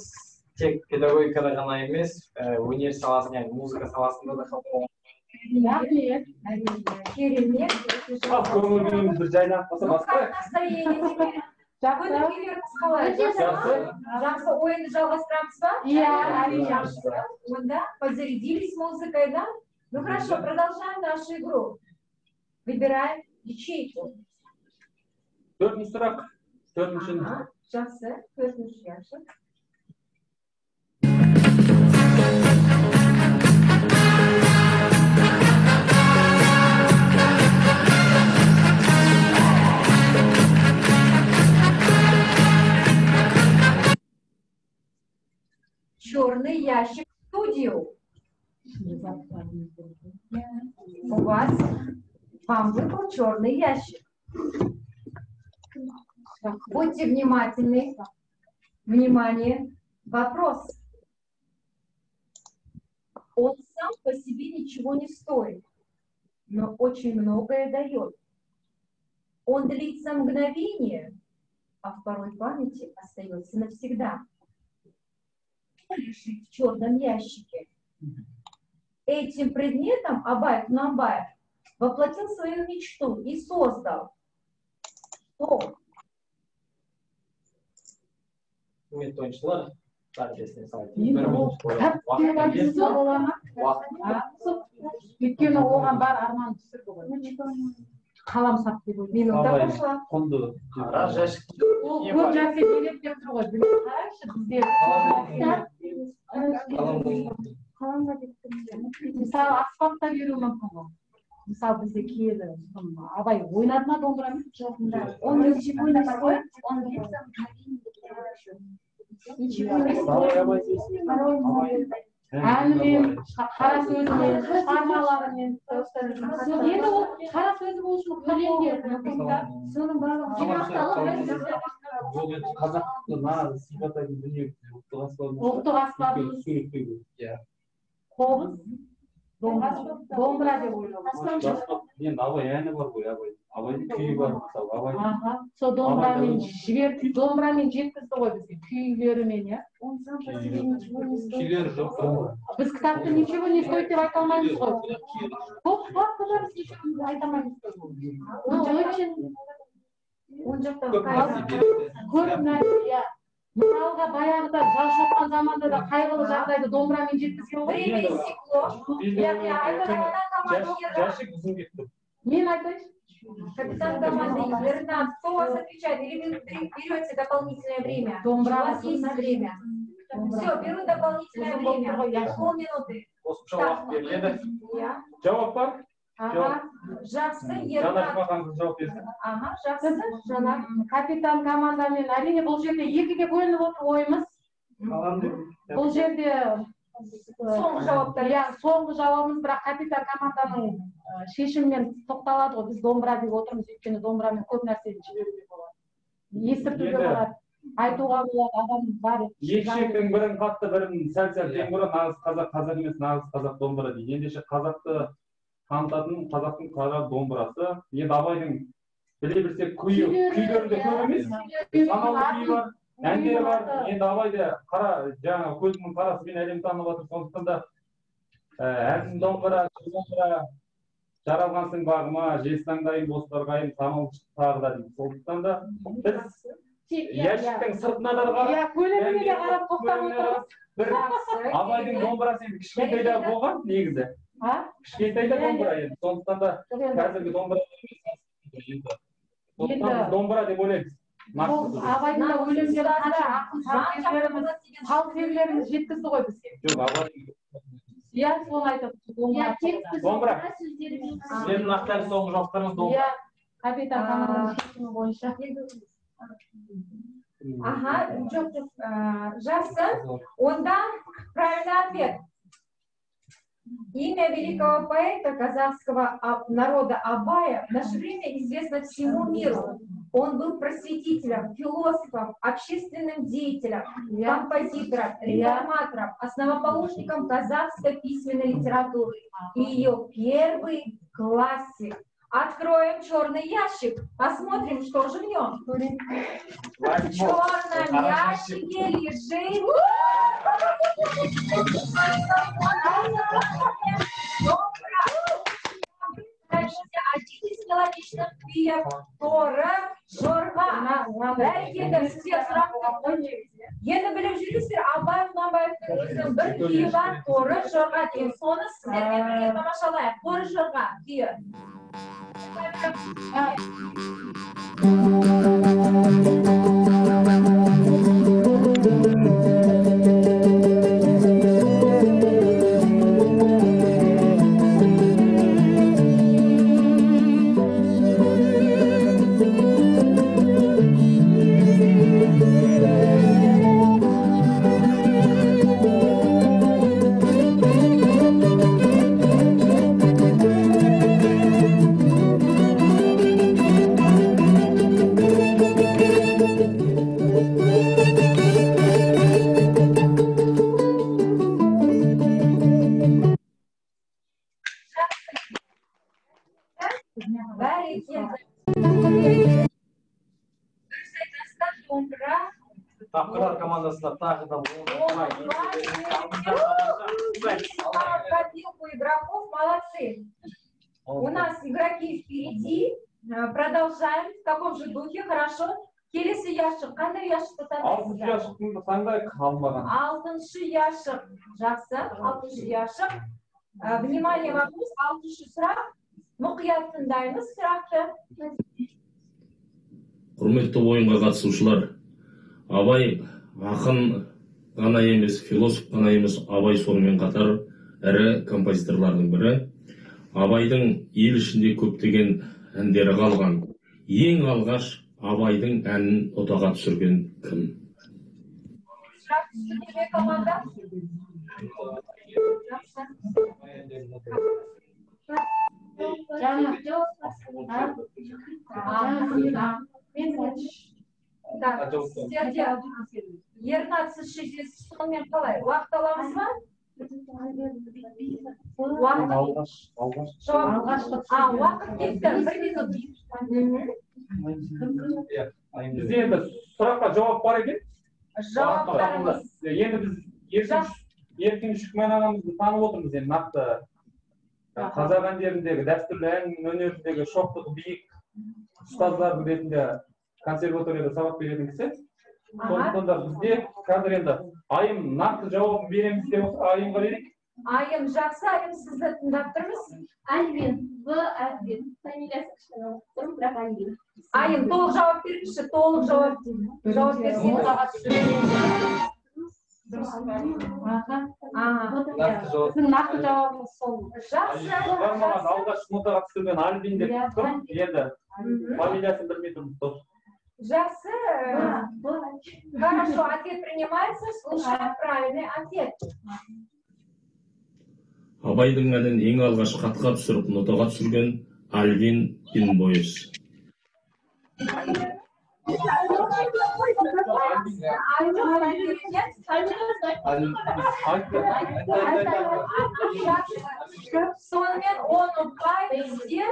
тек педагогикада ғана емес, өнер саласында, яғни музыка саласында да хабарланған. Рахмет. Керемет. Көңіл күйіміз бір жайланып қалса Ну, басқа. как настроение теперь? Жақсы. Көңіл күйлеріңіз қалай? Өте жақсы. Жақсы, ойынды жалғастырамыз ба? Иә, әрине. Жақсы. Онда подзарядились музыкой, да? Ну хорошо, продолжаем нашу игру. Выбираем ячейку. Төртінші сұрақ. Төртінші. Ага, жақсы, төртінші ящик. Черный ящик в студию. У вас, вам выпал черный ящик. Будьте внимательны. Внимание. Вопрос. Он сам по себе ничего не стоит, но очень многое дает. Он длится мгновение, а в порой памяти остается навсегда. Лежит в черном ящике. Этим предметом Абай Кунанбаев воплотил свою мечту и создал. Что? Құрметті ойыншылар, әріптесіне салайын. Енді Бір ол минут бойы кітап уақыт деп айтса беріледі. бола ма? Уақыт. Өйткені оған бар арман түсірді ғой. Қалам сап деп ойлаймын. Минута Абай пошла. құнды. Қара жәшік. Ол Не көп бар? нәрсе береді деп тұр ғой. Біліп қараңызшы, бізде мысалы аспап та беруі мүмкін ғой. Мысалы бізде киелі Абай ойнады ма домбырамен? Жоқ, да. Он ничего не стоит, он длится мгновение. Ничего не Абай, Абай стоит. Порой многое дает. Әнімен, қара сөзімен, шығармаларымен. Енді ол қара сөзі болу үшін өлеңдер мүмкін да. Соның барлығы Ол енді қазақты нағыз сипаттайтын дүние ұлттық аспабымыз. Ұлттық аспабымыз. Суреттеу. Иә. Қобыз, домбыра деп ойлаймын. Аспап, енді Абай әні бар ғой, Абай. Абайдың күйі бар мысалы, Абай. Аха, сол домбырамен жіберді, домбырамен жеткізді ғой бізге күйлерімен, иә. Он сам по себе ничего не стоит. Күйлері жоқ. Біз кітапты ничего не стоит деп айта алмаймыз ғой. Бұл кітапты да біз ничего айта алмаймыз ғой. Ну, очень Оң жақтан Көп нәрсе береді. Көп нәрсе, иә. Мысалға баяғыда жау шапқан заманда да қайғылы жағдайды домбырамен жеткізген ғой. Время истекло. Иә, иә, айта- Жәшік ұзын кетті. Мен айтайыншы. Капитан команды Ернан, кто у вас отвечает? Или вы берете дополнительное время? Домбыра. У вас есть время. Все, беру дополнительное время. Полминуты. Қосымша уақыт беріледі. Иә. Жауап бар? Аха. Жақсы, Жанар Ернан. Жұмаханқызы жауап берсін. Аха, жақсы. Жанар. Капитан командамен әрине бұл жерде екіге бөлініп отыр ойымыз. Бұл жерде Соңғы жауаптар. Иә, соңғы жауабымыз, бірақ капитан команданың шешімімен тоқталады ғой. Біз домбыра деп отырмыз, өйткені домбырамен көп нәрсені жіберуге болады. Естіртуге Енді- болады, айтуға болады, адам бар. Екі шектің бірін қатты, бірін сәл-сәл тең бұрын нағыз қазақ қазақ емес, нағыз қазақ домбыра дейді. Ендеше қазақты танытатын қазақтың қара домбырасы. Енді Абайдың біле білсек күйі, күйлері де көп емес. Санаулы күйі бар, әндері бар. Енді Абай да қара, жаңағы көзінің қарасымен әлем танып жатыр. Сондықтан да әнім домбыра, жыр домбыра, жаралғансың бағыма, жез таңдайым, бос қарғайым, самал тағы да дейді. Сондықтан да біз ящиктің сыртына да қарап, Иә, көлеміне де қарап тоқтап отырмыз. бір Абайдың домбырасы енді кішкентай да болған негізі. А? Кішкентай да домбыра енді. Сондықтан да қазіргі домбыра емес енді. Сондықтан біз домбыра деп ойлаймыз. Сол Абайдың да өлеңдері қанша ақын сазгерлеріміз, қаламгерлеріміз жеткізді ғой бізге. Жоқ, Абай Иә, соны айтып Иә, текст Домбыра. сөздерімен. Сіздердің нақты әлі соңғы жауаптарыңыз домбыра. Иә, капитан команданың шешімі бойынша. Ага, жоқ, жоқ. Жақсы. Онда правильный ответ. Имя великого поэта казахского народа Абая в наше время известно всему миру. Он был просветителем, философом, общественным деятелем, композитором, реформатором, основоположником казахской письменной литературы и ее первый классик. Откроем черный ящик. Посмотрим, что же в нем. В черном ящике лежит... Один из мелодичных күйів торы жорға. Бәрекелді, сіздер сұрақты енді біліп жүрсіздер, Абай Құнанбаевтың өзінің бір күйі бар, торы жорға деген. Соны сіздермен бірге тамашалайық. Торы жорға күйі. Тапқырлар командасына тағы да копилку игроков, молодцы. У нас игроки впереди. Продолжаем в таком же духе, хорошо. Келесі ящик, қандай ящикті таңдайсыздар? Алтыншы ящикті таңдайық, қалмаған. Алтыншы ящик, жақсы, алтыншы ящик. Внимание, вопрос, алтыншы сұрақ. Мұқият тыңдаймыз сұрақты. Құрметті ойынға қатысушылар, Абай ақын ғана емес, философ ғана емес, Абай сонымен қатар ірі композиторлардың бірі. Абайдың ел ішінде көптеген әндері қалған. Ең алғаш Абайдың әнін нотаға түсірген кім? Сұрақ түсті ме команда? Жақсы. Так, сіздерде Ернат, сіз шешесіз, сонымен қалай? Уақыт аламыз ба? Уақыт. Уақыт кетті, бір минут. Бізде енді сұраққа жауап бар екен. Жауаптарымыз. Енді біз Еркін Шүкмән ағамызды танып отырмыз енді нақты. Қазақ әндеріндегі, дәстүрлі ән өнеріндегі шоқтығы биік ұстаздардың ретінде консерваторияда сабақ беретін кісі. Сондықтан да бізде қазір енді Айым нақты жауабын береміз деп отыр, Айымға берейік. Айым, жақсы, Айым, сізді тыңдап тұрмыз. Альбин, В. Альбин. Фамилиясы кішкене ұмытып тұрмын, бірақ Альбин. Айым, толық жауап беріңізші, толық жауап берсеңіз. Біздің нақты жауабымыз сол. Жақсы. Маған алғаш нотаға түсірген Альбин деп тұр. Енді фамилиясын білмей тұрмыз. Жақсы. Хорошо, ответ принимается. Слушаем правильный ответ. Абайдың әнін ең алғаш хатқа түсіріп, нотаға түсірген Альвин Бинбойс. Сонымен 10 ұпай бізде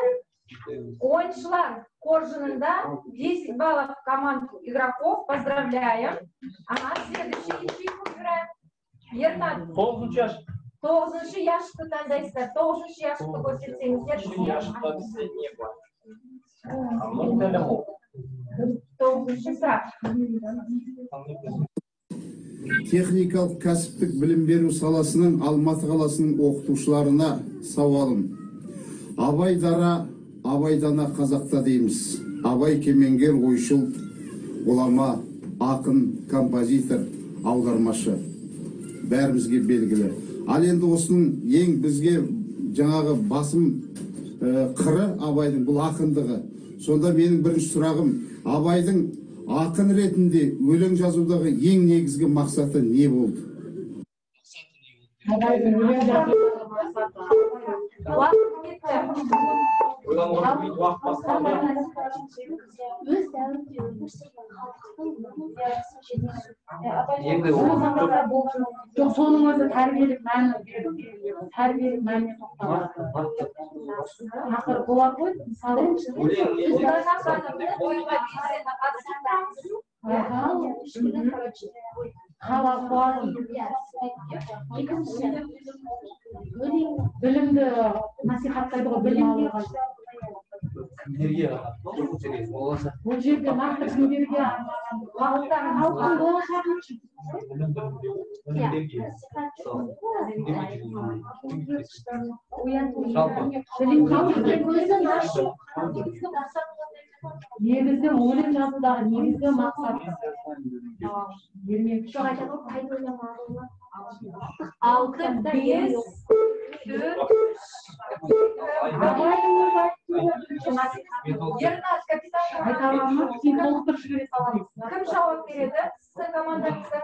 ойыншылар қоржынында. 10 баллов команду игроков. Поздравляем. Ага, следующий ячейку выбираем. Ернат. 9-шы ящик. 9-шы ящикті таңдайсыздар. 9-шы ящикті көрсетсеңіздер. Ящикта бізде не бар? 9-шы сұрақ. Техникалық кәсіптік білім беру саласының Алматы қаласының оқытушыларына сауалым. Абай дара, Абай дана қазақта дейміз. Абай кемеңгер, ойшыл, ғұлама, ақын, композитор, аудармашы. Бәрімізге белгілі. Ал енді осының ең бізге жаңағы басым қыры Абайдың бұл ақындығы. Сонда менің бірінші сұрағым, Абайдың ақын ретінде өлең жазудағы ең негізгі мақсаты не болды? Абайдың өлең жазудағы мақсаты. Уақыт кетті. Ойлануға бір уақыт басталды. Өз дәуірінде өмір сүрген халықтың Енді ол Жоқ, соның өзі тәрбиелік мәні беру, тәрбиелік мәніне тоқталады. Ақыры болады ғой, мысалы. Ұлдана ханым, ойынға белсенді қатысып тұрамыз. Хал ахуалын, Екінші өлең білімді насихаттайды ғой, білім алуға. Кімдерге арналған? Болашақ. Бұл жерде нақты кімдерге арналған? Халықтың болашағы үшін. Білім білімдерге. Жалпы. Халықтың көзін ашу. Негізгі өлең жазудағы негізгі мақсат ермек. Жоқ, айтады ғой, пайда ойлама, ар ойла. 6, 5, 4, Абайдың өзі айтты ғой, бірінші насихат. Ернат, капитан. Айта аламын ма? Кейін толықтырып жібере саламыз. Кім жауап береді? Сіздің командаңызда.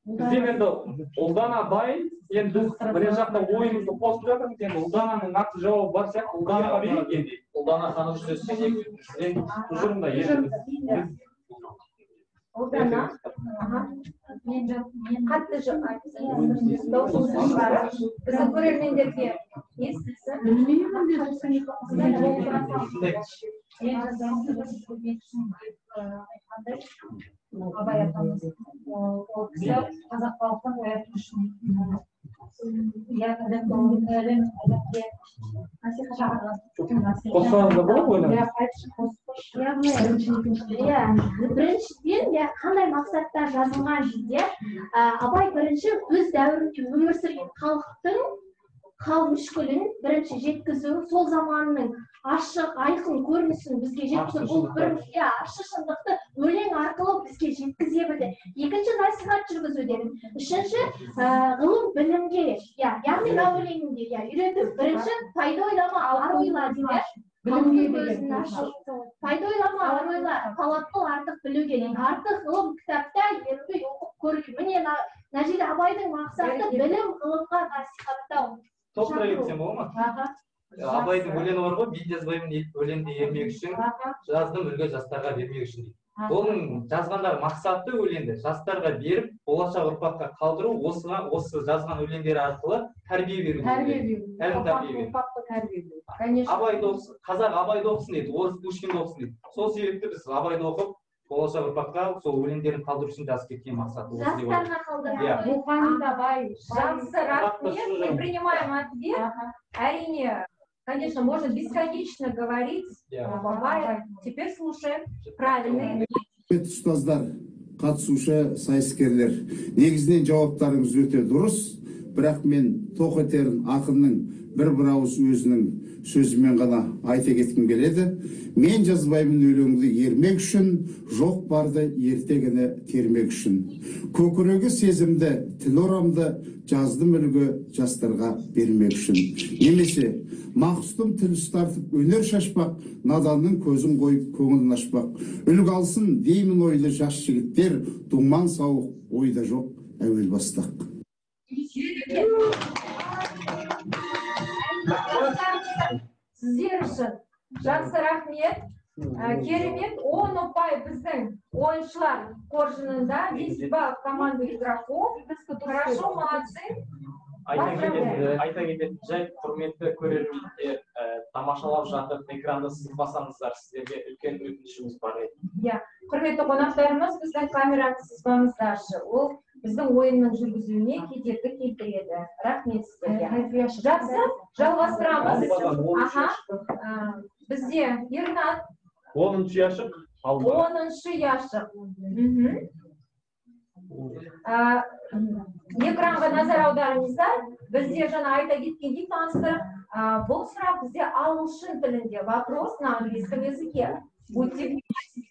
Бізде енді Ұлдана дайын, енді біз мына жақта ойымызды қосып жатырмыз, енді Ұлдананың нақты жауабы бар сияқты, Ұлданаға берейік енді. Ұлдана ханым, сөз кезегі сізде. Тұжырымда енді біз Ұлдана. Аха. Мен қатты дауысыңызды шығарып, біздің көрермендерге естілсін. Білмеймін де, Мен айтқандай, Абай атамыз, ол кісі қазақ халқын ояту үшін, иә, ілім, әдепке насихат шақырған. Қоссаңыз да болады ойланып. Иә, айтшы, қосып қойшы. Яғни, иә, біріншіден, иә, қандай мақсатта жазылған жерде, Абай бірінші өз дәуірінде өмір сүрген халықтың хал мүшкілін бірінші жеткізу, сол заманның ашық, айқын көрінісін бізге жеткізу, бұл бір, иә, ащы шындықты өлең арқылы бізге жеткізе білді. Екінші, насихат жүргізу дедім. Үшінші, ғылым білімге, иә, яғни мына өлеңінде, иә, үйрету. Бірінші, пайда ойлама, ар ойла дейді. Білімге Халықтың көзін деген. ашу. Пайда ойлама, ар ойла, талап қыл артық білуге дейді. Артық ғылым кітапта ерінбей оқып көруге. Міне, мына жерде Абайдың мақсаты білім, ғылымға насихаттау. Толықтыра кетсем бола ма? Аха. Абайдың өлеңі бар ғой, мен жазбаймын өлеңді ермек үшін, жаздым үлгі жастарға бермек үшін дейді. Оның жазғандағы мақсаты өлеңді жастарға беріп, болашақ ұрпаққа қалдыру, осыға осы жазған өлеңдері арқылы тәрбие беру. Тәрбие беру. Тәлім тәрбие беру. Ұрпақты тәрбие беру. Конечно. Абайды оқысын, қазақ Абайды оқысын дейді, орыс Пушкинді оқысын дейді. Сол себепті біз Абайды оқып, болашақ ұрпаққа сол өлеңдерін қалдыру үшін жазып кеткен мақсаты осы деп ойлаймын. Жастарға қалдыру. Иә. Рухани да бай. Жақсы, рахмет. Мы принимаем ответ. Әрине, конечно, можно бесконечно говорить об Абае. Теперь слушаем правильный. Құрметті ұстаздар, қатысушы сайыскерлер, негізінен жауаптарыңыз өте дұрыс, бірақ мен тоқ етерін ақынның бір ауыз өзінің сөзімен ғана айта кеткім келеді. Мен жазбаймын өлеңді ермек үшін, жоқ барды ертегіні термек үшін. Көкірегі сезімді, тіл орамды, жаздым үлгі жастарға бермек үшін. Немесе мақсұтым тіл ұстартып өнер шашпақ, наданның көзін қойып көңілін ашпақ. Үлгі алсын деймін ойлы жас жігіттер, думан сауық ойда жоқ әуел бастақ. Сіздер үшін жақсы, рахмет. Керемет, 10 ұпай біздің ойыншылар қоржынында, 10 балл команду игроков. Хорошо, молодцы. Айта кететін жайт, құрметті көрермендер, тамашалап жатып экранды сызбасаңыздар, сіздерге үлкен өтінішіміз бар еді. Иә, құрметті қонақтарымыз, біздің камераны сызбаңыздаршы. Ол біздің ойынның жүргізуіне кедергі келтіреді. Рахмет сіздерге. Жақсы, жалғастырамыз. Аха, бізде Ернат. 10-ұшық ұяшық. 10-ұшық ұяшық. Экранға назар аударыңыздар. Бізде жаңа айта кеткендей таныстырып, бұл сұрақ бізде ағылшын тілінде. Вопрос на английском языке. Будьте внимательны.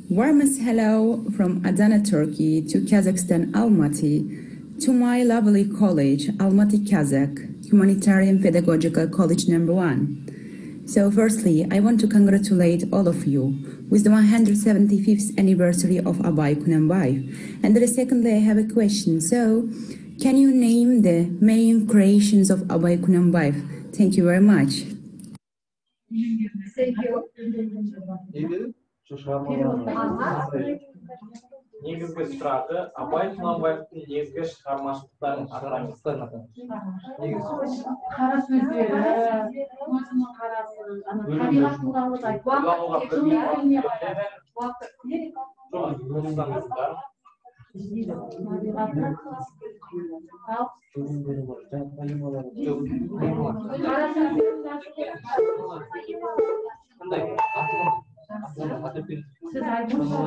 Warmest hello from Adana, Turkey to Kazakhstan, Almaty, to my lovely college, Almaty Kazakh Humanitarian Pedagogical College No. 1. So firstly, I want to congratulate all of you with the 175th anniversary of Abai Kunanbayev. And then secondly, I have a question. So, can you name the main creations of Abai Kunanbayev? Thank you very much. Thank you. Не деді? Негізгі сұрағы Абай Құнанбаевтың негізгі шығармашылықтарын атаңыз. Қара сөздері, көзінің қарасы, ана табиғат туралы да айтты. Сіз айтыңызшы.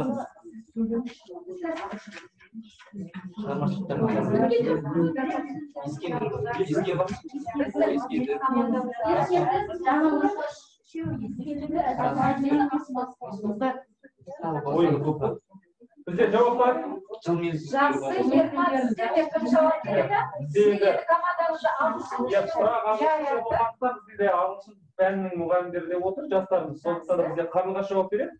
Бізде жауап бар. Жақсы, Ерман, сіздерге кім жауап береді? Сіздерге командамызды ағылшын. Сұрақ ағылшынша болғандықтан бізде ағылшын пәнінің мұғалімдері де отыр, жастарымыз. Сондықтан да бізде Қарлығаш жауап береді.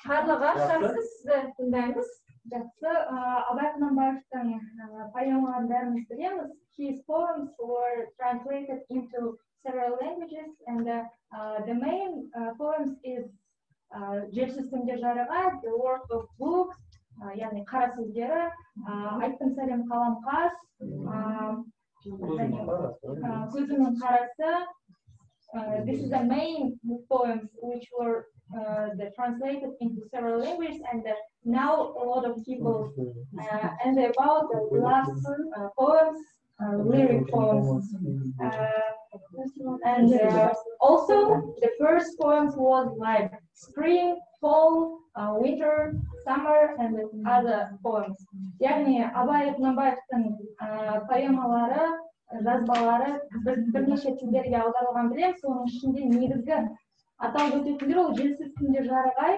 Қарлығаш, жақсы, сізді тыңдаймыз. Жақсы, Абай Құнанбаевтың поэмаларын бәріміз білеміз. His poems were translated into several languages, and the main poems is Желсіз түнде жарық ай, The World of Books, яғни қара сөздері, Айттым сәлем қаламқас, Көзімнің қарасы. This is the main poems which were translated into several languages, and now a lot of people and about the last poems, lyric poems, and also the first poems was like spring, fall, winter, summer, and other poems. Яғни Абай Құнанбаевтың поэмалары, жазбалары бірнеше тілдерге аударылған білеміз. Соның ішінде негізгі аталып өтетіндер ол Желсіз түнде жарық ай,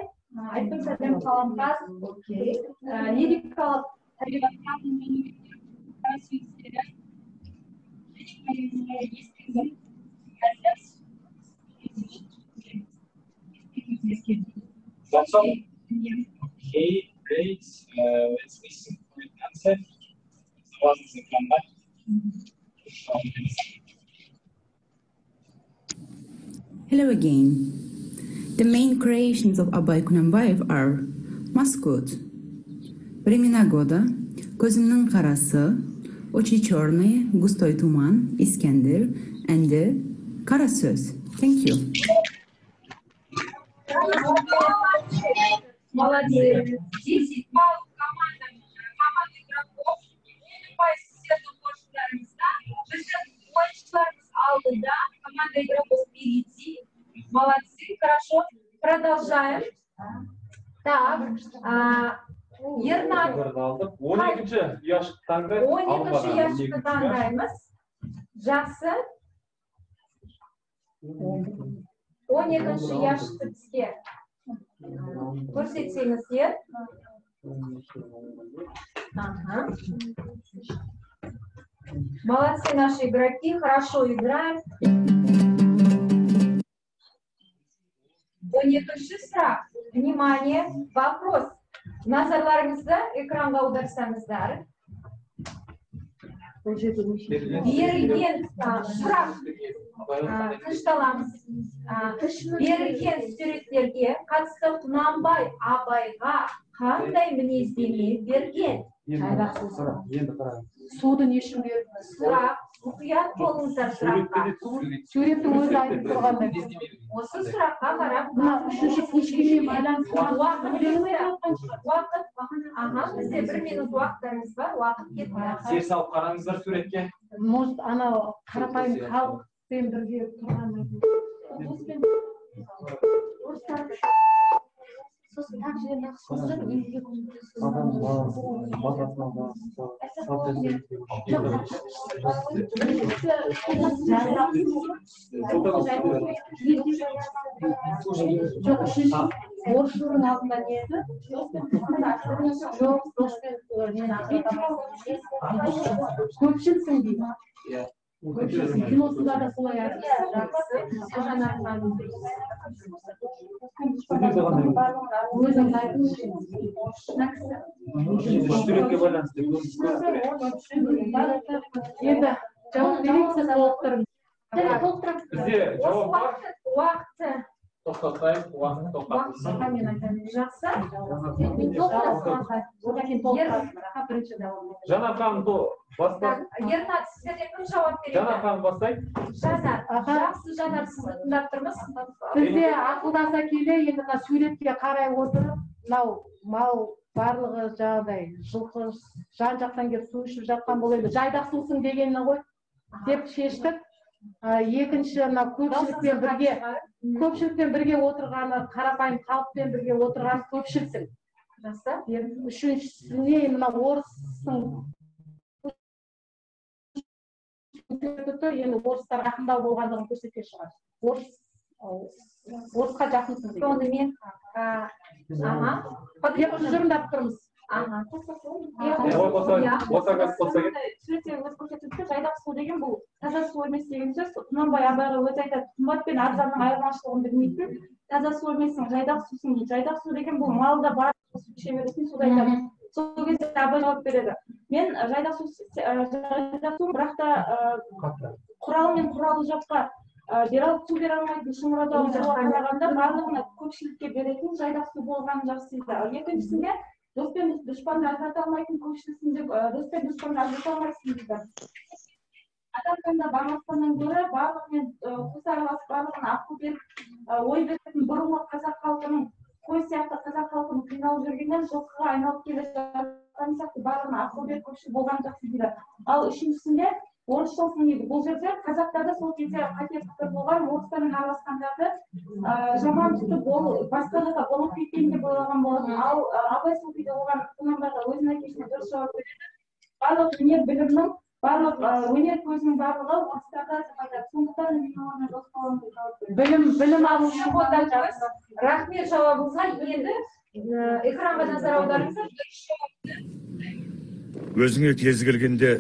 Айттым сәлем қаламқас, лирикалық табиғатқа қара сөздері. That's all. Okay, great. Let's listen for the answer. The one is the comeback. Hello again. The main creations of Abai Kunanbaev are Maskut, Времена года, Көзімнің қарасы, Очи черные, Густой туман, Искендер, and the Қара сөз. Thank you. Молодцы. 10 баллов команда игроков. Ұпай сіздердің қоржындарыңызда. Біздің ойыншыларымыз алдыда. Команда игроков впереди. Молодцы, хорошо. Продолжаем. Так, Ернат. 12-ші ұяшықты таңдаймыз. 12-ші ұяшықты таңдаймыз. Жақсы. 12-ші ұяшықты бізге көрсетсеңіздер. Ага. Молодцы наши игроки, хорошо играем. 12-ші сұрақ. Внимание, вопрос. Назарларыңызды экранға аударсаңыздар. Берілген сұрақ, тынышталамыз. Берілген суреттерге қатысты Құнанбай Абайға қандай мінездеме берген? Енді қараңыз. Суды не үшін бердіңіз? Сұрақ, мұқият болыңыздар сұраққа. Суреттің өзі айтып тұрғандай. Осы сұраққа қарап, мына үшінші Пушкинмен байланысты уақыт уақыт. Аха, бізде 1 минут уақыттарымыз бар, уақыт кетті. Зер салып қараңыздар суретке. Может, анау қарапайым халықпен бірге тұрған. Сосын тағы жерін ақшасын елге көмектесу. Жоқ, үшінші орысшылардың алдында не еді? Жоқ, доспен көпшілсің дейді. Көпшілсің. Киносында да солай айтты. Жақсы. Жанар ханым. Өзіңіз айтыңызшы. Үш суретке байланысты. Енді жауап берейік, сіз толықтырыңыз. Бізде жауап бар. Уақыты Тоқтатайық, уақыт тоқтатылсын. Мен айтайын. Жақсы. Одан кейін толықтырасың. Бірінші жауап. Жанар ханым бастап. Ернат, сіздерде кім жауап береді? Жанар ханым бастайды. Жанар. Жақсы, Жанар, сізді тыңдап тұрмыз. Бізде ақылдаса келе, енді мына суретке қарай отырып, мынау мал барлығы жаңағыдай жылқы жан жақтан келіп су ішіп жатқан бұл енді жайдақ сусын дегені ғой деп шештік. Екінші, мына көпшілікпен бірге отырғаны, қарапайым халықпен бірге отырған көпшіліктің. Жақсы. Үшіншісіне мына орыстың енді орыстар жақындау болғандығын көрсеткен шығар. Орысқа жақынсың деген. Сонымен, деп тұжырымдап тұрмыз. Суретте өз көрсетіліпті, жайдақ су деген бұл таза су емес деген сөз. Құнанбай Абайға өзі айтады, қымбат пен арзанның айырмашылығын білмейтін, таза су емессің, жайдақ сусың дейді. Жайдақ су деген бұл малда бар су іше беретін суды айтады. Сол кезде Абай жауап береді. Мен жайдақ су, бірақ та құрал мен құралы жоққа су бере алмайтын шыңыраудағы суға қарағанда барлығына көпшілікке беретін жайдақ су болғаны жақсы дейді. Екіншісінде дос пен дұшпанды ажырата алмайтын көпшіліксің деп, дос пен дұшпанды ажырата алмайсың дейді. Адам таңдап араласқаннан гөрі барлығымен қоса араласып, барлығына ақыл беріп, ой беретін бұрынғы қазақ халқының қой сияқты қазақ халқының қиналып жүргеннен жылқыға айналып келе жатқан сияқты барлығына ақыл беріп көпшіл болған жақсы дейді. Ал үшіншісінде орысшылсың дейді. Бұл жерде қазақтарда сол кезде қате пікір болған, орыстармен араласқандарды жаман тұтып, ол басқа жаққа болып кеткен деп ойлаған болатын. Ал Абай сол кезде оған Құнанбайға өзінің әкесіне дұрыс жауап береді. Барлық өнер білімнің, барлық өнер көзінің барлығы орыстарда деп айтады. Сондықтан мен олармен дос боламын деп жауап беремін. Білім алу үшін. Рахмет жауабыңызға. Енді экранға назар аударыңыздар. Өзіңе кезі келгенде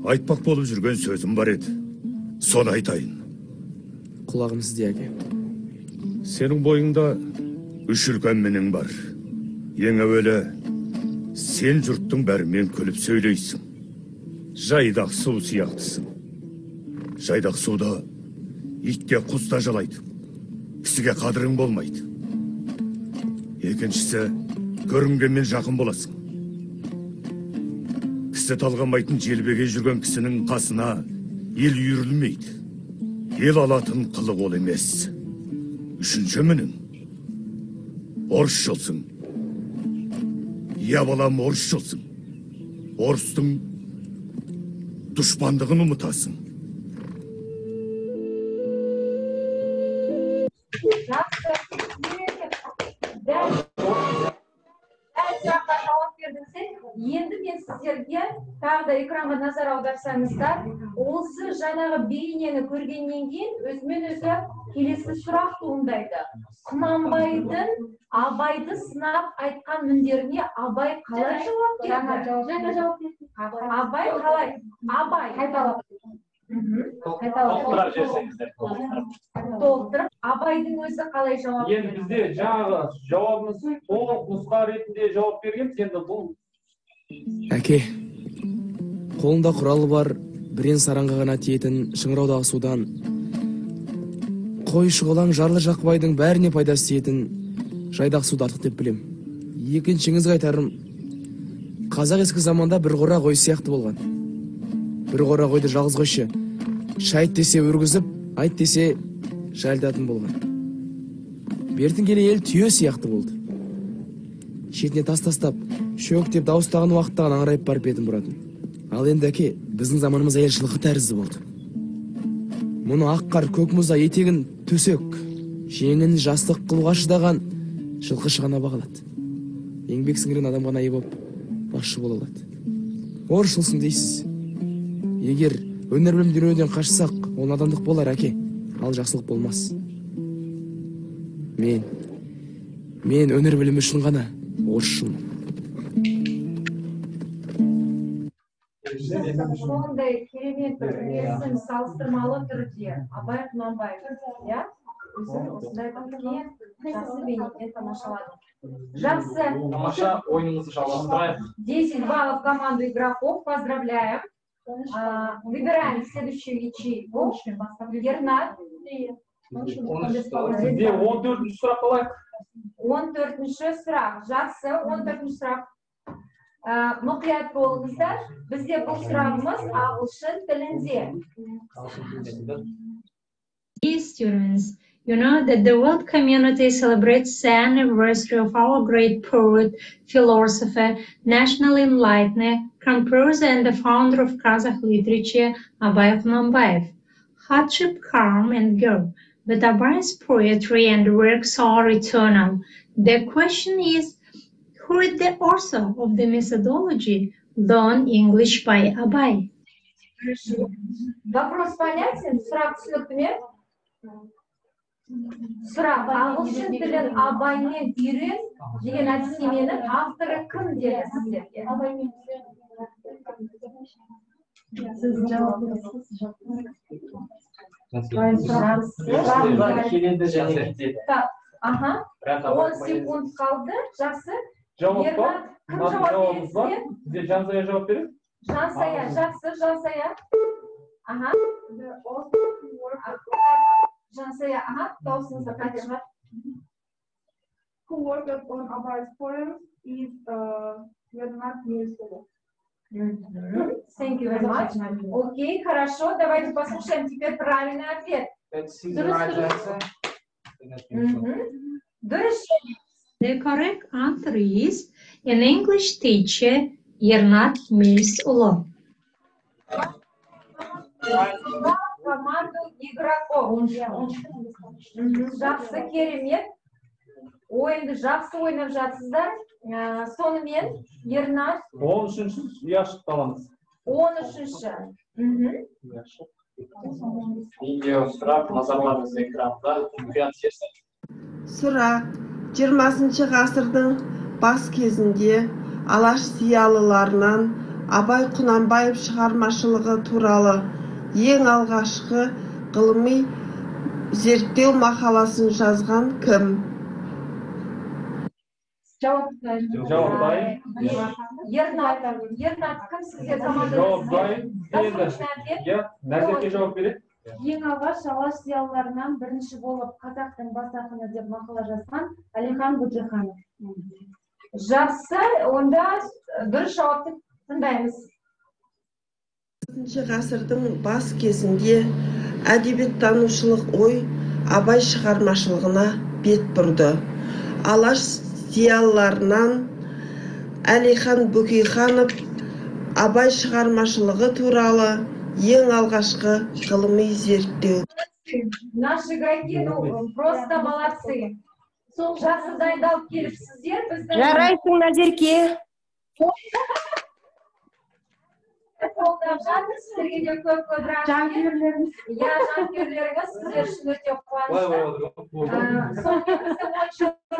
айтпақ болып жүрген сөзім бар еді. Соны айтайын. Құлағым сізде, әке. Сенің бойыңда үш үлкен мінің бар. Ең әуелі сен жұрттың бәрімен күліп сөйлейсің. Жайдақ су сияқтысың. Жайдақ суда ит те құс та жалайды. Кісіге қадірің болмайды. Екіншісі, көрінгенмен жақын боласың. Кісі талғамайтын желбегей жүрген кісінің қасына ел үйірілмейді. Ел алатын қылық ол емес. Үшінші мінің, орысшылсың. Иә, балам, орысшылсың. Орыстың дұшпандығын ұмытасың. Жақсы. Дәл сұраққа жауап бердіңіз. Енді мен сіздерге тағы да экранға назар аударсаңыздар, осы жаңағы бейнені көргеннен кейін өзімен өзі келесі сұрақ туындайды. Құнанбайдың Абайды сынап айтқан міндеріне Абай қалай жауап берді? Жаңа жауап берді. Абай қалай? Абай қайталап. Толықтырып жіберсеңіздер. Толықтырып. Абайдың өзі қалай жауап берді? Енді бізде жаңағы жауабымыз толық нұсқа ретінде жауап бергенбіз. Енді бұл әке, қолында құралы бар, бірен саранға ғана тиетін шыңыраудағы судан, қой шұғылаң жарлы жақпайдың бәріне пайдасы тиетін жайдақ суды артық деп білем. Екіншіңізге айтарым, қазақ ескі заманда бір қора қой сияқты болған. Бір қора қойды жалғыз қойшы шайт десе өргізіп, айт десе жайылтатын болған. Бертін келе ел түйе сияқты болды. Шетіне тас тастап, шөк деп дауыстаған уақытта ғана аңырайып барып бетін бұратын. Ал енді әке, біздің заманымыз әйел жылқы тәрізді болды. Мұны ақ қар көк мұзда етегін төсек, жеңін жастық қылуға шыдаған жылқышы ғана бағалады. Еңбек сіңірген адам ғана ие болып басшы бола алады. Орысшылсың дейсіз. Егер өнер білім дүниеден қашсақ, ол надандық болар, әке, ал жақсылық болмас. Мен өнер білімі үшін ғана орысшылмын. Сондай керемет бір ресім салыстырмалы түрде Абай Құнанбаев, иә? Өзін осындай бір үлкен жақсы бейнемен тамашаладым. Жақсы. Тамаша, ойынымызды жалғастырайық. 10 баллов команду игроков. Поздравляем. Выбираем следующую ячейку. Ернат. Бізде 14-ші сұрақ алайық. 14-ші сұрақ. Жақсы, 14-ші сұрақ. Мұқият болыңыздар. Бізде бұл сұрағымыз ағылшын тілінде. Dear students, you know that the world community celebrates the anniversary of our great poet, philosopher, national enlightener, composer and the founder of Kazakh literature, Abai Kunanbayev. Hardship come and go, but Abai's poetry and works are eternal. The question is, who is the author of the methodology Learn English by Abai? Вопрос понятен? Сұрақ түсінікті ме? Сұрақ: ағылшын тілін Абаймен үйрен деген әдістеменің авторы кім деді сіздерге. Сіз жауап бересіз. Келеді және кетеді. Так, аха. 10 секунд қалды. Жақсы. Жауап бар? Кім жауап береді сізге? Бізде Жансая жауап береді. Жансая, жақсы, Жансая. Аха. Жансая, аха, дауысыңызды қатты шығар. Who worked on Abai's poems is Bernard Miyersoğlu. Thank you very much. Окей, хорошо. Давайте послушаем теперь правильный ответ. That's the right answer. Дұрыс. The correct answer is an English teacher, Ernat Meirsulu. Команду игроков. Жақсы, керемет. Ойынды жақсы ойнап жатсыздар. Сонымен, Ернат. 13-ші ұяшықты аламыз. 13-ші. Ұяшық. Видео сұрақ, назарларыңыз экранда. Мұқият серсін. Сұрақ: 20 ғасырдың бас кезінде Алаш зиялыларынан Абай Құнанбаев шығармашылығы туралы ең алғашқы ғылыми зерттеу мақаласын жазған кім? Жауап дайын. Жауап дайын. Ернат, Ернат, кім сізге команда? Жауап дайын. Енді, иә, Назерке жауап береді. Ең алғаш Алаш зиялыларынан бірінші болып қазақтың бас ақыны деп мақала жазған Әлихан Бөкейханов. Жақсы, онда дұрыс жауапты тыңдаймыз. 20 ғасырдың бас кезінде әдебиеттанушылық ой Абай шығармашылығына бет бұрды. Алаш зиялыларынан Әлихан Бөкейханов Абай шығармашылығы туралы ең алғашқы ғылыми зерттеу. Наши игроки, ну, просто молодцы. Сол жақсы дайындалып келіпсіздер. Біздің Жарайсың, Назерке. Қолдап жатыр. Сіздерге де көп көп рахмет. Жанкүйерлеріміз. Иә, жанкүйерлеріңіз сіздер үшін өте қуанышты. Сонымен,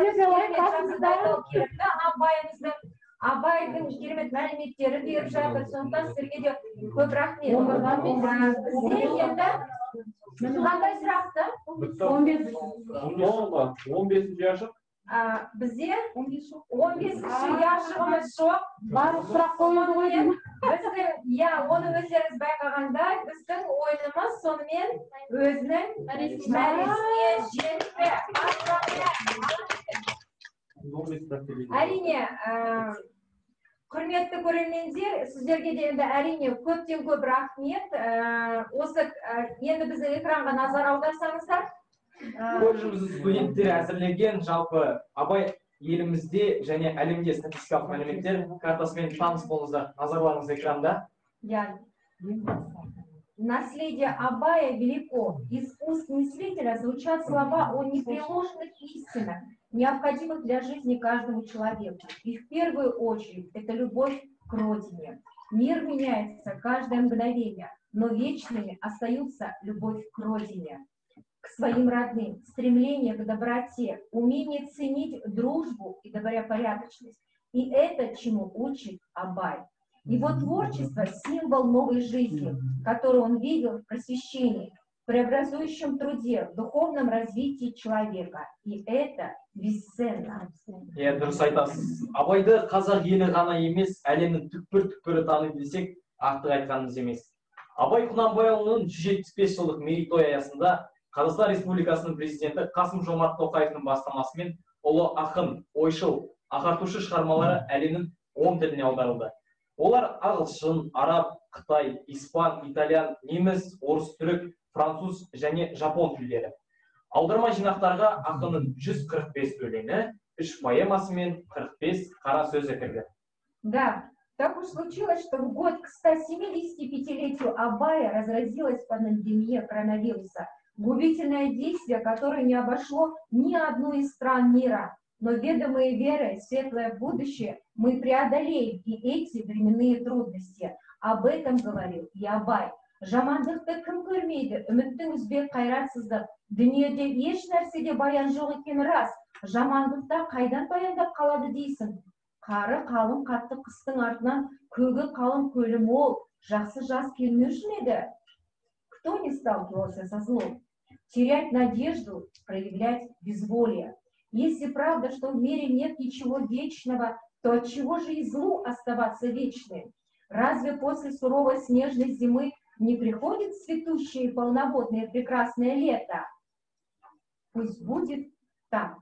біздің ойыншылар жақсы дайындалып келіпті. Абайымыздың, Абайдың керемет мәліметтері беріп жатыр. Сондықтан сіздерге де көп рахмет. Бізде енді қандай сұрақты? 15. 15-ші ұяшық. Бізде 15-ші ұяшығымыз жоқ. Барлық сұрақ қойылды ғой деймін. Біздің, иә, оны өздеріңіз байқағандай, біздің ойынымыз сонымен өзінің мәресіне жетті. Әрине, құрметті көрермендер, сіздерге де енді әрине көптен көп рахмет. Осы енді біздің экранға назар аударсаңыздар. Колледжіміздің студенттері әзірлеген жалпы Абай елімізде және әлемде статистикалық мәліметтер картасымен таныс болыңыздар. Назарларыңыз экранда. Иә. Наследие Абая велико. Из уст мыслителя звучат слова о непреложных истинах, необходимых для жизни каждому человеку. И в первую очередь это любовь к родине. Мир меняется каждое мгновение, но вечными остаются любовь к родине, к своим родным, стремление к доброте, умение ценить дружбу и добропорядочность. И это, чему учит Абай. Его творчество – символ новой жизни, которую он видел в просвещении, в преобразующем труде, в духовном развитии человека. И это бесценно. Иә, дұрыс айтасыз. Абайды қазақ елі ғана емес, әлемнің түкпір-түкпірі таниды десек, артық айтқанымыз емес. Абай Құнанбайұлының 175 жылдық мерейтой аясында Қазақстан Республикасының президенті Қасым Жомарт Тоқаевтың бастамасымен ұлы ақын, ойшыл, ағартушы шығармалары әлемнің 10 тіліне аударылды. Олар ағылшын, араб, қытай, испан, итальян, неміс, орыс, түрік, француз және жапон тілдері. Аударма жинақтарға ақынның 145 өлеңі, 3 поэмасы мен 45 қара сөзі кірді. Да, так уж случилось, что в год к 175-летию Абая разразилась пандемия коронавируса. Губительное действие, которое не обошло ни одну из стран мира. Но ведомые верой в светлое будущее мы преодолеем и эти временные трудности. Об этом говорил и Абай. Жамандықты кім көрмейді, үмітті үзбек қайратсыздық. Дүниеде еш нәрседе баян жоқ екені рас. Жамандықта қайдан баяндап қалады дейсің. Қары қалың қатты қыстың артынан көгі қалың көлі мол, жақсы жаз келмеуші ме еді? Кто не сталкивался со злом? Терять надежду, проявлять безволие. Если правда, что в мире нет ничего вечного, то отчего же и злу оставаться вечным? Разве после суровой снежной зимы не приходит цветущее и полноводное прекрасное лето? Пусть будет так.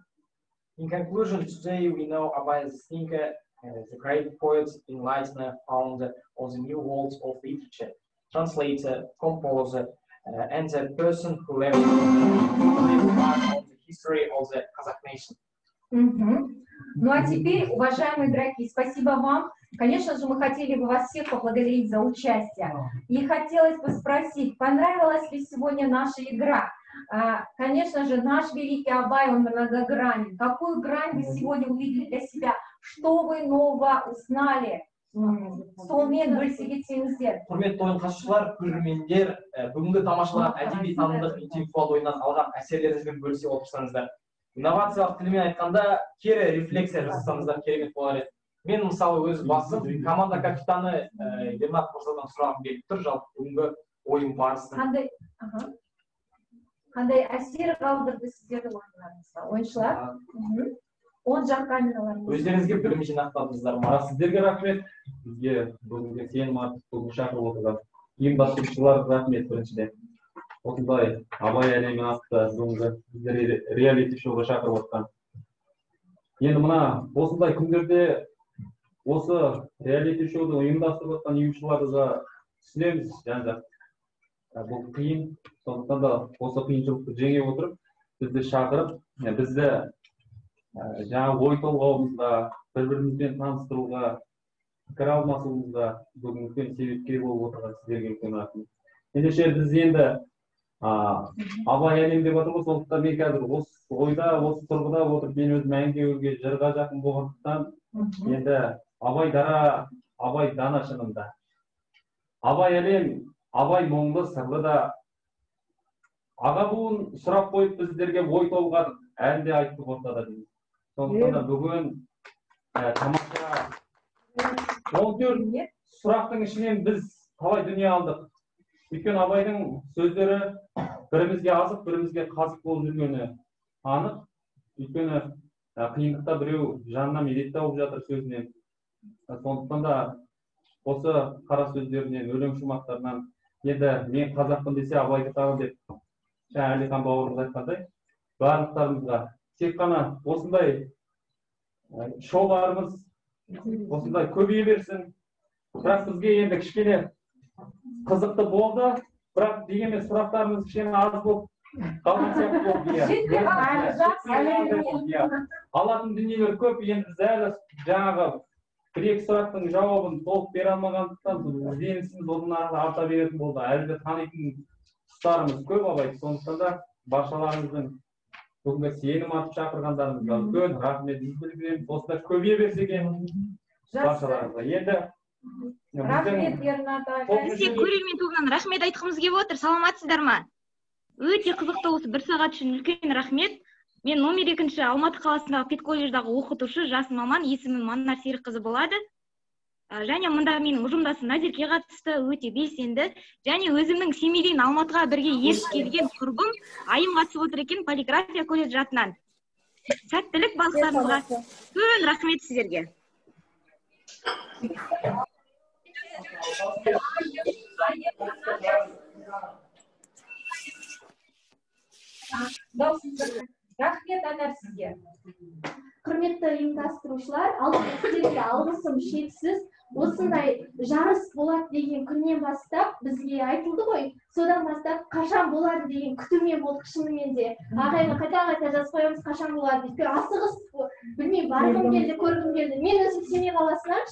In conclusion, today we know Abai as a thinker, the great poet, enlightener, founder of the new world of literature, translator, composer, and a person who left a mark on the history of the Kazakh nation. Угу. Ну а теперь, уважаемые игроки, спасибо вам. Конечно же, мы хотели бы вас всех поблагодарить за участие. И хотелось бы спросить, понравилась ли сегодня наша игра? Конечно же, наш великий Абай, он многогранен. Какую грань вы сегодня увидели для себя? Что вы нового узнали? Сонымен бөлісе кетсеңіздер. Құрметті ойын қатысушылар, көрермендер, бүгінгі тамашалаған әдеби танымдық интеллектуалды ойыннан алған әсерлеріңізбен бөлісе отырсаңыздар, инновациялық тілмен айтқанда, кері рефлексия жасасаңыздар, керемет болар еді. Мен мысалы өз басым команда капитаны Ернат мырзадан сұрағым келіп тұр, жалпы бүгінгі ойын барысын. Қандай әсер қалдырды сіздердің ойындарыңызға? Ойыншылар? Оң жақ камераларыңыз. Өздеріңізге білім жинақтадыңыздар ма? Сіздерге рахмет. Бізге бүгінгі сенім артып, бүгін шақырып отырған ұйымдастырушылар рахмет біріншіден. Осындай Абай әлемі атты бүгінгі біздер реалити шоуға шақырып отқан. Енді мына осындай күндерде осы реалити шоуды ұйымдастырып отқан ұйымшыларды да түсінеміз жан-жақты. Бұл қиын, сондықтан да осы қиыншылықты жеңе отырып, бізді шақырып, бізді жаңа ой толғауымызға, бір-бірімізбен таныстыруға, пікір алмасуымызға бүгін үлкен себепкер болып отырған сіздерге үлкен рахмет. Ендеше біз енді Абай әлем деп жатыр ғой, сондықтан мен қазір осы ойда, осы тұрғыда отырып, мен өзім әнге, өрге, жырға жақын болғандықтан, енді Абай дара, Абай дана шынында. Абай әлем, Абай мұңлы, сырлы да. Аға буын сұрақ қойып біздерге ой толғадық, ән де айттық ортада дейміз. Сондықтан да бүгін тамаша 14 сұрақтың ішінен біз талай дүние алдық. Өйткені Абайдың сөздері бірімізге азық, бірімізге қазық болып жүргені анық. Өйткені қиындықта біреу жанына медет тауып жатыр сөзінен. Сондықтан да осы қара сөздерінен, өлең шумақтарынан енді мен қазақпын десе Абайды тағы деп жаңа Әлихан бауырымыз айтқандай, барлықтарымызға тек қана осындай шоуларымыз осындай көбейе берсін. Бірақ бізге енді кішкене қызықты болды, бірақ дегенмен сұрақтарымыз кішкене аз болып қалған сияқты болды. Алатын дүниелер көп, енді біз әлі жаңағы бір-екі сұрақтың жауабын толық бере алмағандықтан ізденісіміз одан ары арта беретін болды. Әлі де танитын тұстарымыз көп Абай, сондықтан да баршаларыңыздың бүгінгі сенім артып шақырғандарыңызға үлкен рахметімізді білдіреміз. Осындай көбейе берсе екен баршаларыңызға. Енді рахмет, Ернат аға. Бізге көрермен тобынан рахмет айтқымыз келіп отыр. Саламатсыздар ма? Өте қызықты осы бір сағат үшін үлкен рахмет. Мен номер 2 Алматы қаласындағы педколледждағы оқытушы, жас маман, есімім Маннар Серікқызы болады. Және мұнда менің ұжымдасым Назерке қатысты, өте белсенді. Және өзімнің Семейден Алматыға бірге еріп келген құрбым Айым қатысып отыр екен полиграфия колледжі атынан. Сәттілік барлықтарыңызға. Үлкен рахмет сіздерге. Дауысыңызды. Рахмет, Анар, сізге. Құрметті ұйымдастырушылар, алдымен сіздерге алғысым шексіз. Осындай жарыс болады деген күннен бастап бізге айтылды ғой, содан бастап қашан болады деген күтумен болдық. Шынымен де ағайға қайта-қайта жазып қоямыз, қашан болады, өйткені асығыс, білмеймін, барғым келді, көргім келді. Мен өзім Семей қаласынан,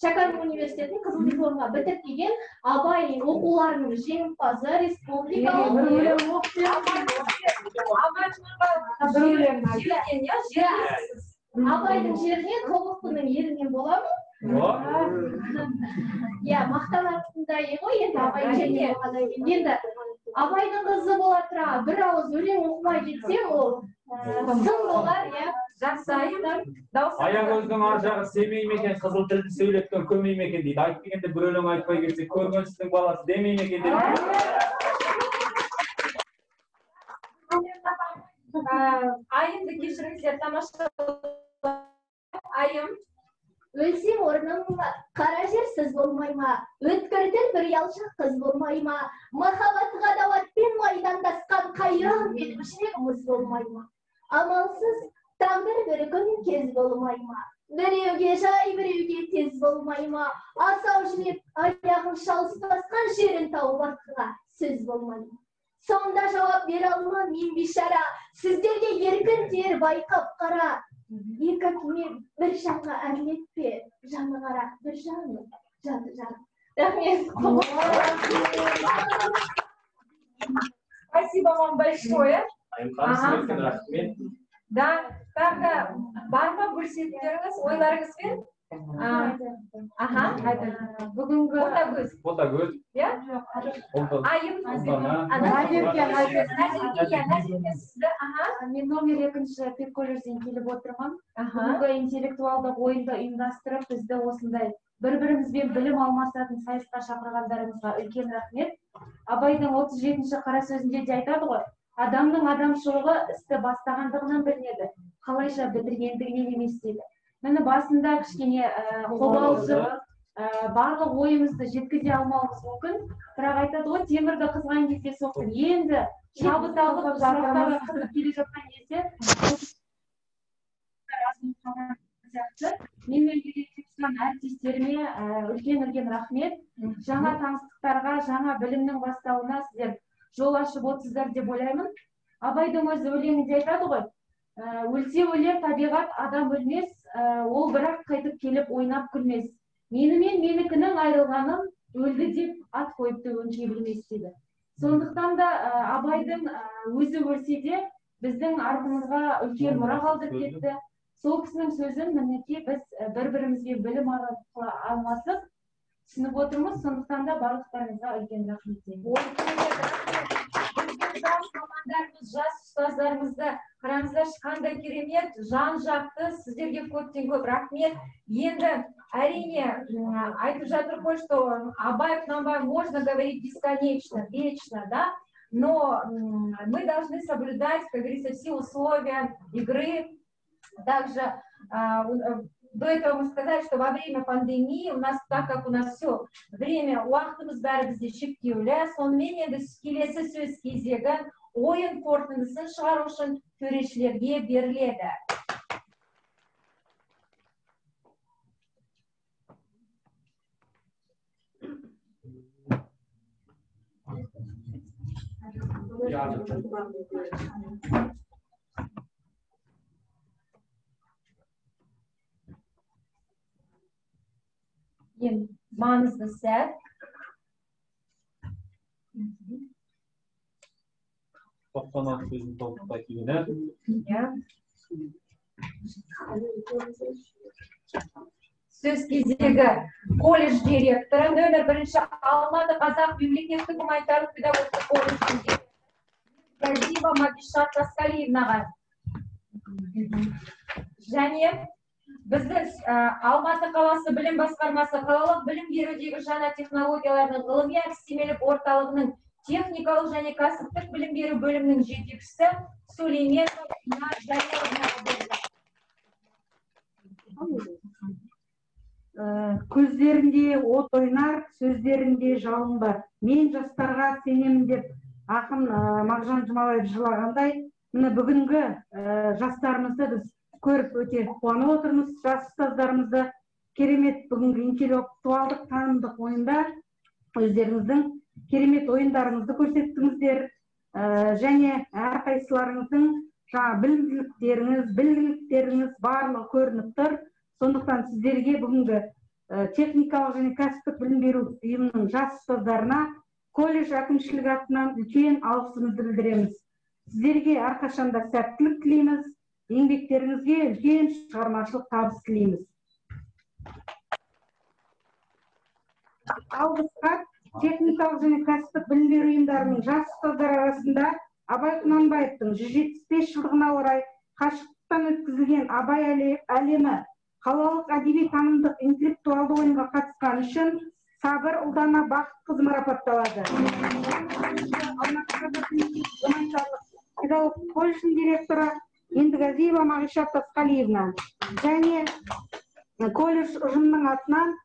Шәкәрім университетін қызыл дипломға бітіріп келген, Абай оқуларының жеңімпазы, республикалық. Абайдың жеріне, Тобықтының елінен боламын. Иә, мақтанатындай ғой енді Абайдың жеріне болғаннан кейін. Енді Абайдың қызы бола тұра бір ауыз өлең оқымай кетсем, ол сын болар, иә. Жақсы, Айым. Аягөздің ар жағы Семей ме екен, қызыл тілді сөйлеткен көмей ме екен дейді. Айтып дегенде бір өлең айтпай кетсе, көргенсіздің баласы демей ме екен дейді. Айымды кешіріңіздер, тамаша. Айым. Өлсем орным қара жерсіз болмай ма, өткір тіл бір ұялшақ қыз болмай ма, махаббат ғадауатпен майдандасқан қайран менің жүрегім мұз болмай ма, амалсыз тағдыр бір күн кез болмай ма, біреуге жай, біреуге тез болмай ма, асау жүрек аяғын шалыс басқан жерін тауып артқыға сөз болмай ма. Сонда жауап бере алмам мен бейшара, сіздерге еркін тер байқап қара. Екі кеме бір жанға әрлетпе, жаны қара, бір жаны, жаны жан. Рахмет. Спасибо вам большое. Айымхан, сізге рахмет. Да, тағы бар ма бөлісетіндеріңіз, ойларыңызбен? Аха, бүгінгі Ботагөз. Ботагөз. Иә? Айым. Назерке, Назерке, сізді. Аха. Мен номер 2 педколледжден келіп отырмын. Бүгінгі интеллектуалдық ойынды ұйымдастырып, бізді осындай бір-бірімізбен білім алмасатын сайысқа шақырғандарыңызға үлкен рахмет. Абайдың 37-ші қара сөзінде де айтады ғой, адамның адамшылығы істі бастағандығынан білінеді, қалайша бітіргендігінен емес дейді. Міне, басында кішкене қобалжып, барлық ойымызды жеткізе алмауымыз мүмкін, бірақ айтады ғой, темірді қызған кезде соқтым. Енді шабыт алып, сұрақтарға қызып келе жатқан кезде сияқты. Менімен бірге қатысқан әріптестеріме үлкен-үлкен рахмет. Жаңа таныстықтарға, жаңа білімнің бастауына сіздер жол ашып отырсыздар деп ойлаймын. Абайдың өзі өлеңінде айтады ғой, өлсе өлер табиғат, адам өлмес, ол бірақ қайтып келіп ойнап күлмес. Менімен менікінің айырылғанын өлді деп ат қойыпты өңкей білмес дейді. Сондықтан да Абайдың өзі өлсе де біздің артымызға үлкен мұра қалдырып кетті. Сол кісінің сөзін мінекей біз бір-бірімізге білім алмасып түсініп отырмыз. Сондықтан да барлықтарыңызға үлкен рахмет деймін. Жас мамандарымыз, жас ұстаздарымызды қараңыздаршы, қандай керемет, жан жақты, сіздерге көптен көп рахмет. Енді әрине айтып жатыр ғой, что Абай Құнанбай можно говорить бесконечно, вечно, да, но мы должны соблюдать, как говорится, все условия игры. Также до этого мы сказали, что во время пандемии у нас, так как у нас все время уақытымыз бәрі бізде шектеулі, сонымен енді келесі сөз кезегі ойын қорытындысын шығару үшін төрешілерге беріледі. Ең маңызды сәт. 96 сөзін толықтай келгені. Иә. Сөз кезегі колледж директоры нөмір 1 Алматы Қазақ мемлекеттік гуманитарлық педагогтық колледжінің Газиева Мадишат Таскалиевнаға. Және біздің Алматы қаласы білім басқармасы қалалық білім берудегі жаңа технологиялардың ғылыми әдістемелік орталығының техникалық және кәсіптік білім беру бөлімінің жетекшісі Сүлейменова Динар Жәлеловнаға берілді. Көздерінде от ойнар, сөздерінде жалын бар. Мен жастарға сенемін деп ақын Мағжан Жұмабаев жырлағандай, Міне, бүгінгі жастарымызды біз көріп өте қуанып отырмыз. Жас ұстаздарымызды керемет бүгінгі интеллектуалдық танымдық ойында өздеріңіздің керемет ойындарыңызды көрсеттіңіздер. Және әрқайсыларыңыздың жаңа білімділіктеріңіз, білгіліктеріңіз барлығы көрініп тұр. Сондықтан сіздерге бүгінгі техникалық және кәсіптік білім беру ұйымының жас ұстаздарына колледж әкімшілігі атынан үлкен алғысымызды білдіреміз. Сіздерге әрқашанда сәттілік тілейміз, еңбектеріңізге үлкен шығармашылық табыс тілейміз. Алғыс хат техникалық және кәсіптік білім беру ұйымдарының жас ұстаздары арасында Абай Құнанбаевтың 175 жылдығына орай қашықтықтан өткізілген Абай әлемі қалалық әдеби танымдық интеллектуалды ойынға қатысқан үшін Сабыр Ұлдана Бақытқызы марапатталады. Алматы қазақ гуманитарлық педагогикалық колледжінің директоры Ендіғазиева Мағиша Тасқалиевна және колледж ұжымының атынан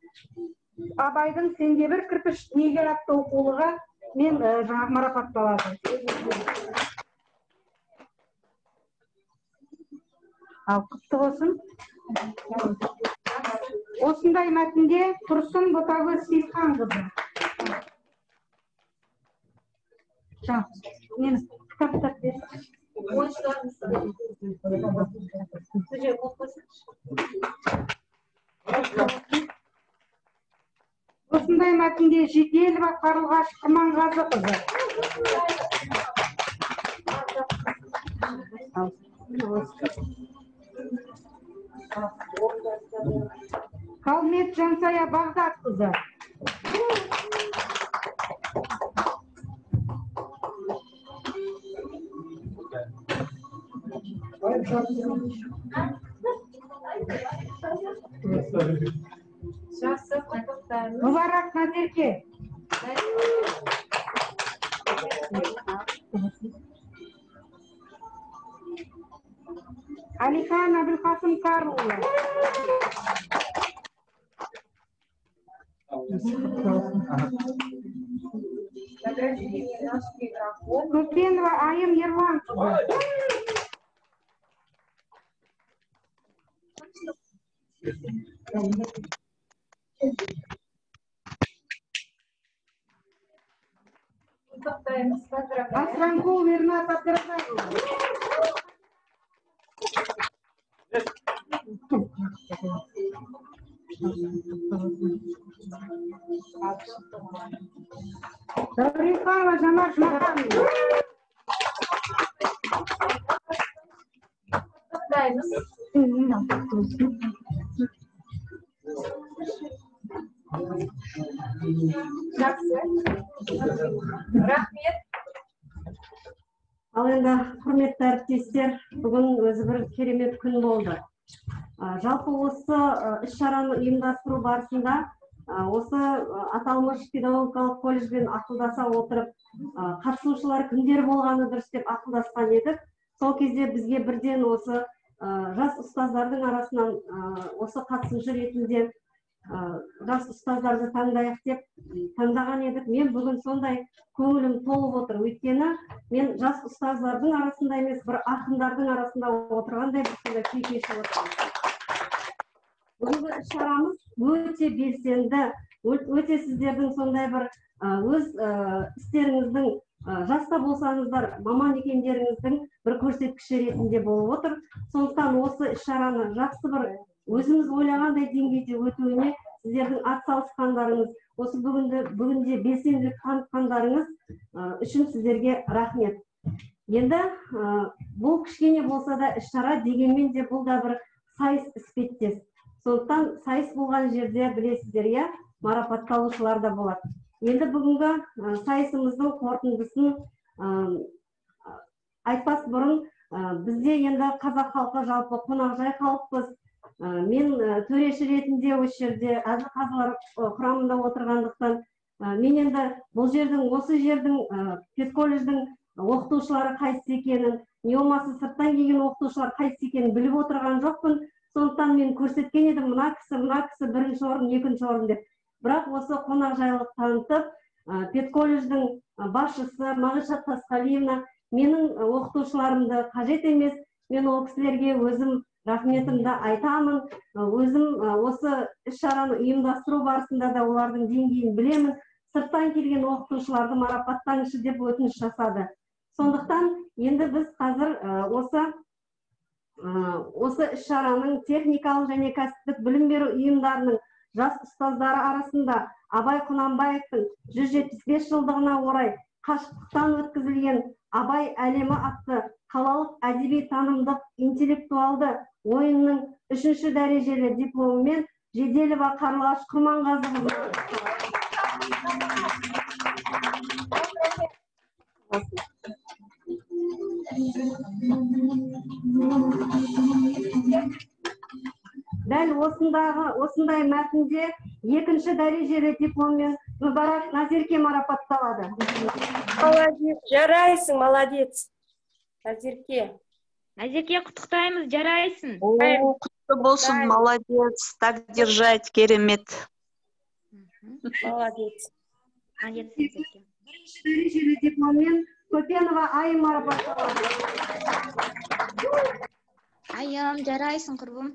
Абайдың «Сенде бір кірпіш неге» атты оқулығы мен жаңағы марапатталады. Ал құтты болсын. Осындай мәтінде Тұрсын Ботагөз Сейітханқызы. Нені кітаптар берші. Осындай мәтінде Жеделова Қарлығаш Құрманғазықызы. Қалмет Жансая Бағдатқызы. Жақсы, құттықтаймыз. Мүбарак Назерке. Алихан Әбілқасым Карұлы. Награждение наших игроков. Көпенова Айым Ерланқызы. Құттықтаймыз, поздравляем. Асранқұл Ернат Әбдіразақұлы. Дәуренханова Жанар Жұмаханова. Құттықтаймыз. Жақсы. Рахмет. Ал енді, құрметті әріптестер, бүгін өзі бір керемет күн болды. Жалпы осы іс-шараны ұйымдастыру барысында осы аталмыш педагогикалық колледжбен ақылдаса отырып, қатысушылар кімдер болғаны дұрыс деп ақылдасқан едік. Сол кезде бізге бірден осы жас ұстаздардың арасынан осы қатысушы ретінде жас ұстаздарды таңдайық деп таңдаған едік. Мен бүгін сондай көңілім толып отыр. Өйткені мен жас ұстаздардың арасында емес, бір ақындардың арасында отырғандай бір сондай күй кешіп отырмын. Бүгінгі іс-шарамыз өте белсенді, өте сіздердің сондай бір өз істеріңіздің, жас та болсаңыздар маман екендеріңіздің бір көрсеткіші ретінде болып отыр. Сондықтан осы іс-шараны жақсы бір өзіміз ойлағандай деңгейде өтуіне сіздердің атсалысқандарыңыз, осы бүгінде белсенділік танытқандарыңыз үшін сіздерге рахмет. Енді бұл кішкене болса да іс-шара, дегенмен де бұл да бір сайыс іспеттес. Сондықтан сайыс болған жерде білесіздер, иә, марапатталушылар да болады. Енді бүгінгі сайысымыздың қорытындысын айтпас бұрын, бізде енді қазақ халқы жалпы қонақжай халықпыз. Мен төреші ретінде осы жерде әзіл қазылар құрамында отырғандықтан, мен енді бұл жердің, осы жердің педколледждің оқытушылары қайсысы екенін, не болмаса сырттан келген оқытушылар қайсысы екенін біліп отырған жоқпын. Сондықтан мен көрсеткен едім, мына кісі, мына кісі бірінші орын, екінші орын деп. Бірақ осы қонақжайлық танытып, педколледждің басшысы Мағиша Тасқалиевна Менің оқытушыларымды қажет емес, мен ол кісілерге өзім рахметімді айтамын. Өзім осы іс-шараны ұйымдастыру барысында да олардың деңгейін білемін. Сырттан келген оқытушыларды марапаттаңызшы деп өтініш жасады. Сондықтан енді біз қазір осы іс-шараның техникалық және кәсіптік білім беру ұйымдарының жас ұстаздары арасында Абай Құнанбаевтың 175 жылдығына орай қашықтықтан өткізілген Абай әлемі атты қалалық әдеби танымдық интеллектуалды ойынның 3-ші дәрежелі дипломымен Жеделова Қарлығаш Құрманғазықызы. Дәл осындай мәтінде 2-ші дәрежелі дипломмен Мүбарак Назерке марапатталады. Молодец, жарайсың, молодец. Назерке. Назерке, құттықтаймыз, жарайсың. О, құтты болсын, молодец. Так держать, керемет. Молодец. Молодец, Назерке. 1-ші дәрежелі дипломмен Көпенова Айым марапатталады. Айым, жарайсың, құрбым.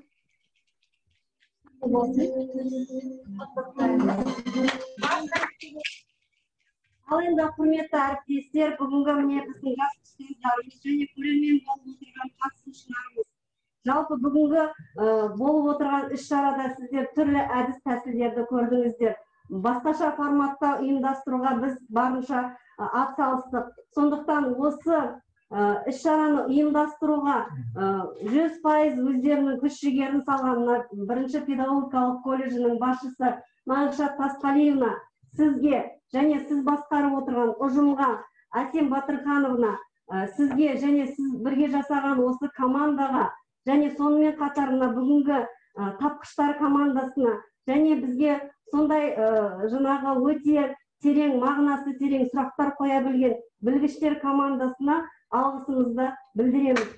Ал енді құрметті әріптестер, бүгінгі міне біздің жас ұстаздарымыз және көрермен болып отырған қатысушыларымыз. Жалпы бүгінгі болып отырған іс-шарада сіздер түрлі әдіс тәсілдерді көрдіңіздер. Басқаша форматта ұйымдастыруға біз барынша атсалыстық. Сондықтан осы іс-шараны ұйымдастыруға 100% өздерінің күш-жігерін салған бірінші педагогикалық колледжінің басшысы Мағишат Тасқалиевна, сізге және сіз басқарып отырған ұжымға, Әсем Батырхановна, сізге және сіз бірге жасаған осы командаға, және сонымен қатар мына бүгінгі тапқыштар командасына, және бізге сондай жаңағы өте терең, мағынасы терең сұрақтар қоя білген білгіштер командасына алғысымызды білдіреміз.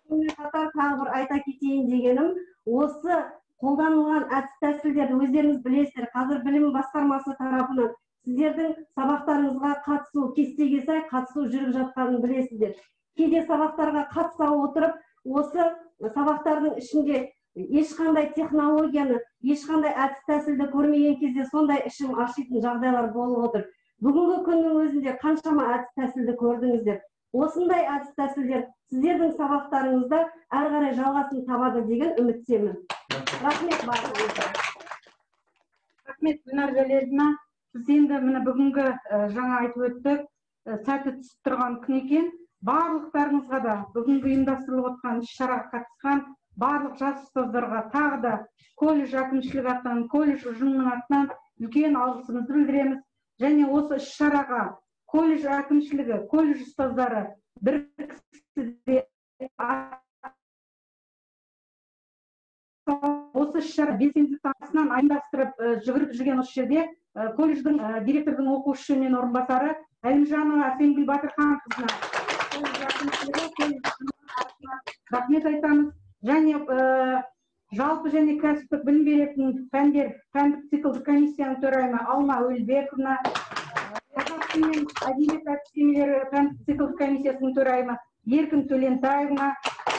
Сонымен қатар тағы бір айта кетейін дегенім, осы қолданылған әдіс тәсілдерді өздеріңіз білесіздер. Қазір білім басқармасы тарапынан сіздердің сабақтарыңызға қатысу, кестеге сай қатысу жүріп жатқанын білесіздер. Кейде сабақтарға қатыса отырып, осы сабақтардың ішінде ешқандай технологияны, ешқандай әдіс тәсілді көрмеген кезде сондай ішім ашитын жағдайлар болып отыр. Бүгінгі күннің өзінде қаншама әдіс тәсілді көрдіңіздер. Осындай әдіс тәсілдер сіздердің сабақтарыңызда әрі қарай жалғасын табады деген үміттемін. Рахмет барлығыңызға. Рахмет, Гүлнар Жәлеловна. Біз енді міне бүгінгі жаңа айтып өттік, сәті түсіп тұрған күн екен. Барлықтарыңызға да бүгінгі ұйымдастырылып отқан іс-шараға қатысқан барлық жас ұстаздарға тағы да колледж әкімшілігі атынан, колледж ұжымының атынан үлкен алғысымызды білдіреміз. Және осы іс-шараға колледж әкімшілігі, колледж ұстаздары бір кісіде осы іс-шара белсенді атынан ұйымдастырып жүгіріп жүрген осы жерде колледждің директордың оқушы мен орынбасары Әлімжанова Әсемгүл Батырханқызына колледж әкімшілігі, колледж рахмет айтамыз. Және жалпы және кәсіптік білім беретін пәндер пәндік циклдік комиссияның төрайымы Алма Өлбековна, қазақ тілі мен әдебиет әдістемелері пәндік циклдік комиссиясының төрайымы Еркін Төлентаевна,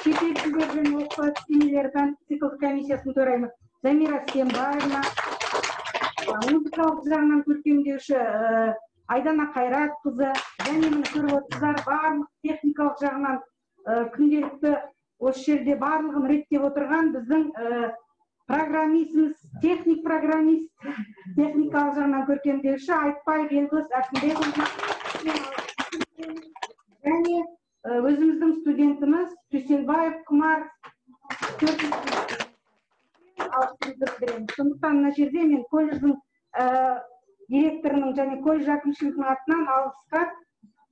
шетел тілдері және оқыту әдістемелері пәндік циклдік комиссиясының төрайымы Замира Сембаевна, музыкалық жағынан көркемдеуші Айдана Қайратқызы, және міне көріп отырсыздар, барлық техникалық жағынан күнделікті осы жерде барлығын реттеп отырған біздің программистіміз, техник программист, техникалық жағынан көркемдеуші Айтбаев Елдос Әкімбекұлы және өзіміздің студентіміз Дүйсенбаев Құмар. Алғысымызды білдіреміз. Сондықтан мына жерде мен колледждің директорының және колледж әкімшілігінің атынан алғысқа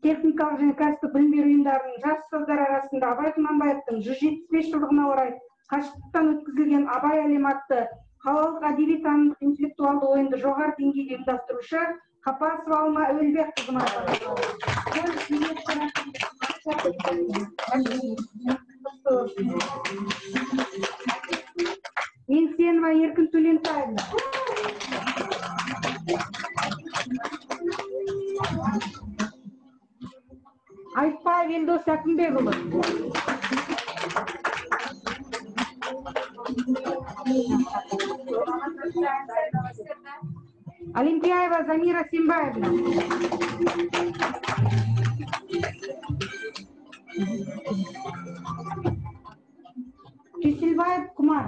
техникалық және кәсіптік білім беру ұйымдарының жас ұстаздар арасында Абай Құнанбаевтың 175 жылдығына орай қашықтықтан өткізілген Абай әлемі атты қалалық әдеби танымдық интеллектуалды ойынды жоғары деңгейде ұйымдастырушы Қапасова Алма Әуелбекқызы марапатталды. Еңсенова Еркін Төлентаевна. Бекбаев Елдос Әкімбекұлы. Олимпиаева Замира Симбаевна. Кесілбаев Құмар.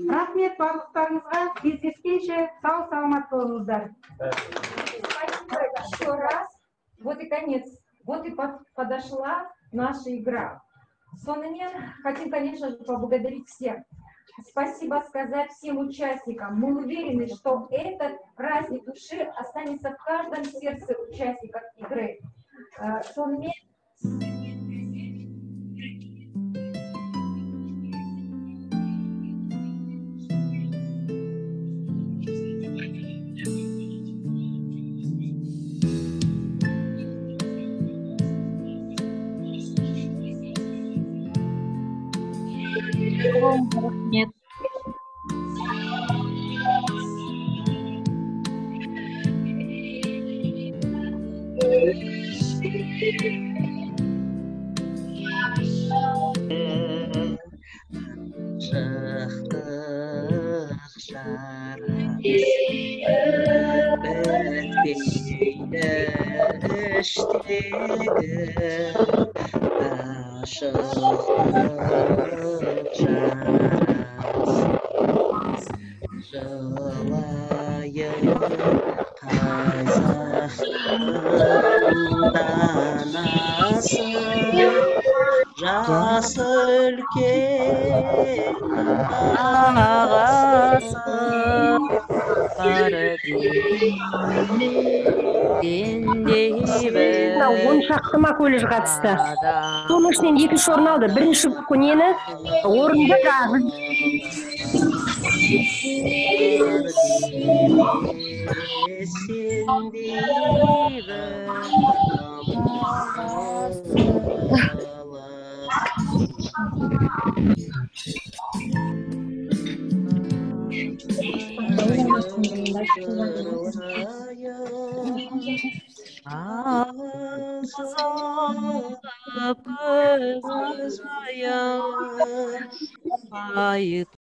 Рахмет барлықтарыңызға, кездескенше сау саламат болыңыздар. Спасибо еще раз. Вот и конец. Вот и подошла наша игра. Сонымен, хотим, конечно же, поблагодарить всех. Спасибо сказать всем участникам. Мы уверены, что этот праздник души останется в каждом сердце участников игры. Сонымен. Рахмет. Шықтық жарас бітпейді іштегі ғашықтық жарас жылайын қазақтың данасы жасы үлкен ағасы бар Мынау 10 шақты ма колледж қатысты. Соның ішінен екінші орын алды. Бірінші нені орынды жаңағы Көз.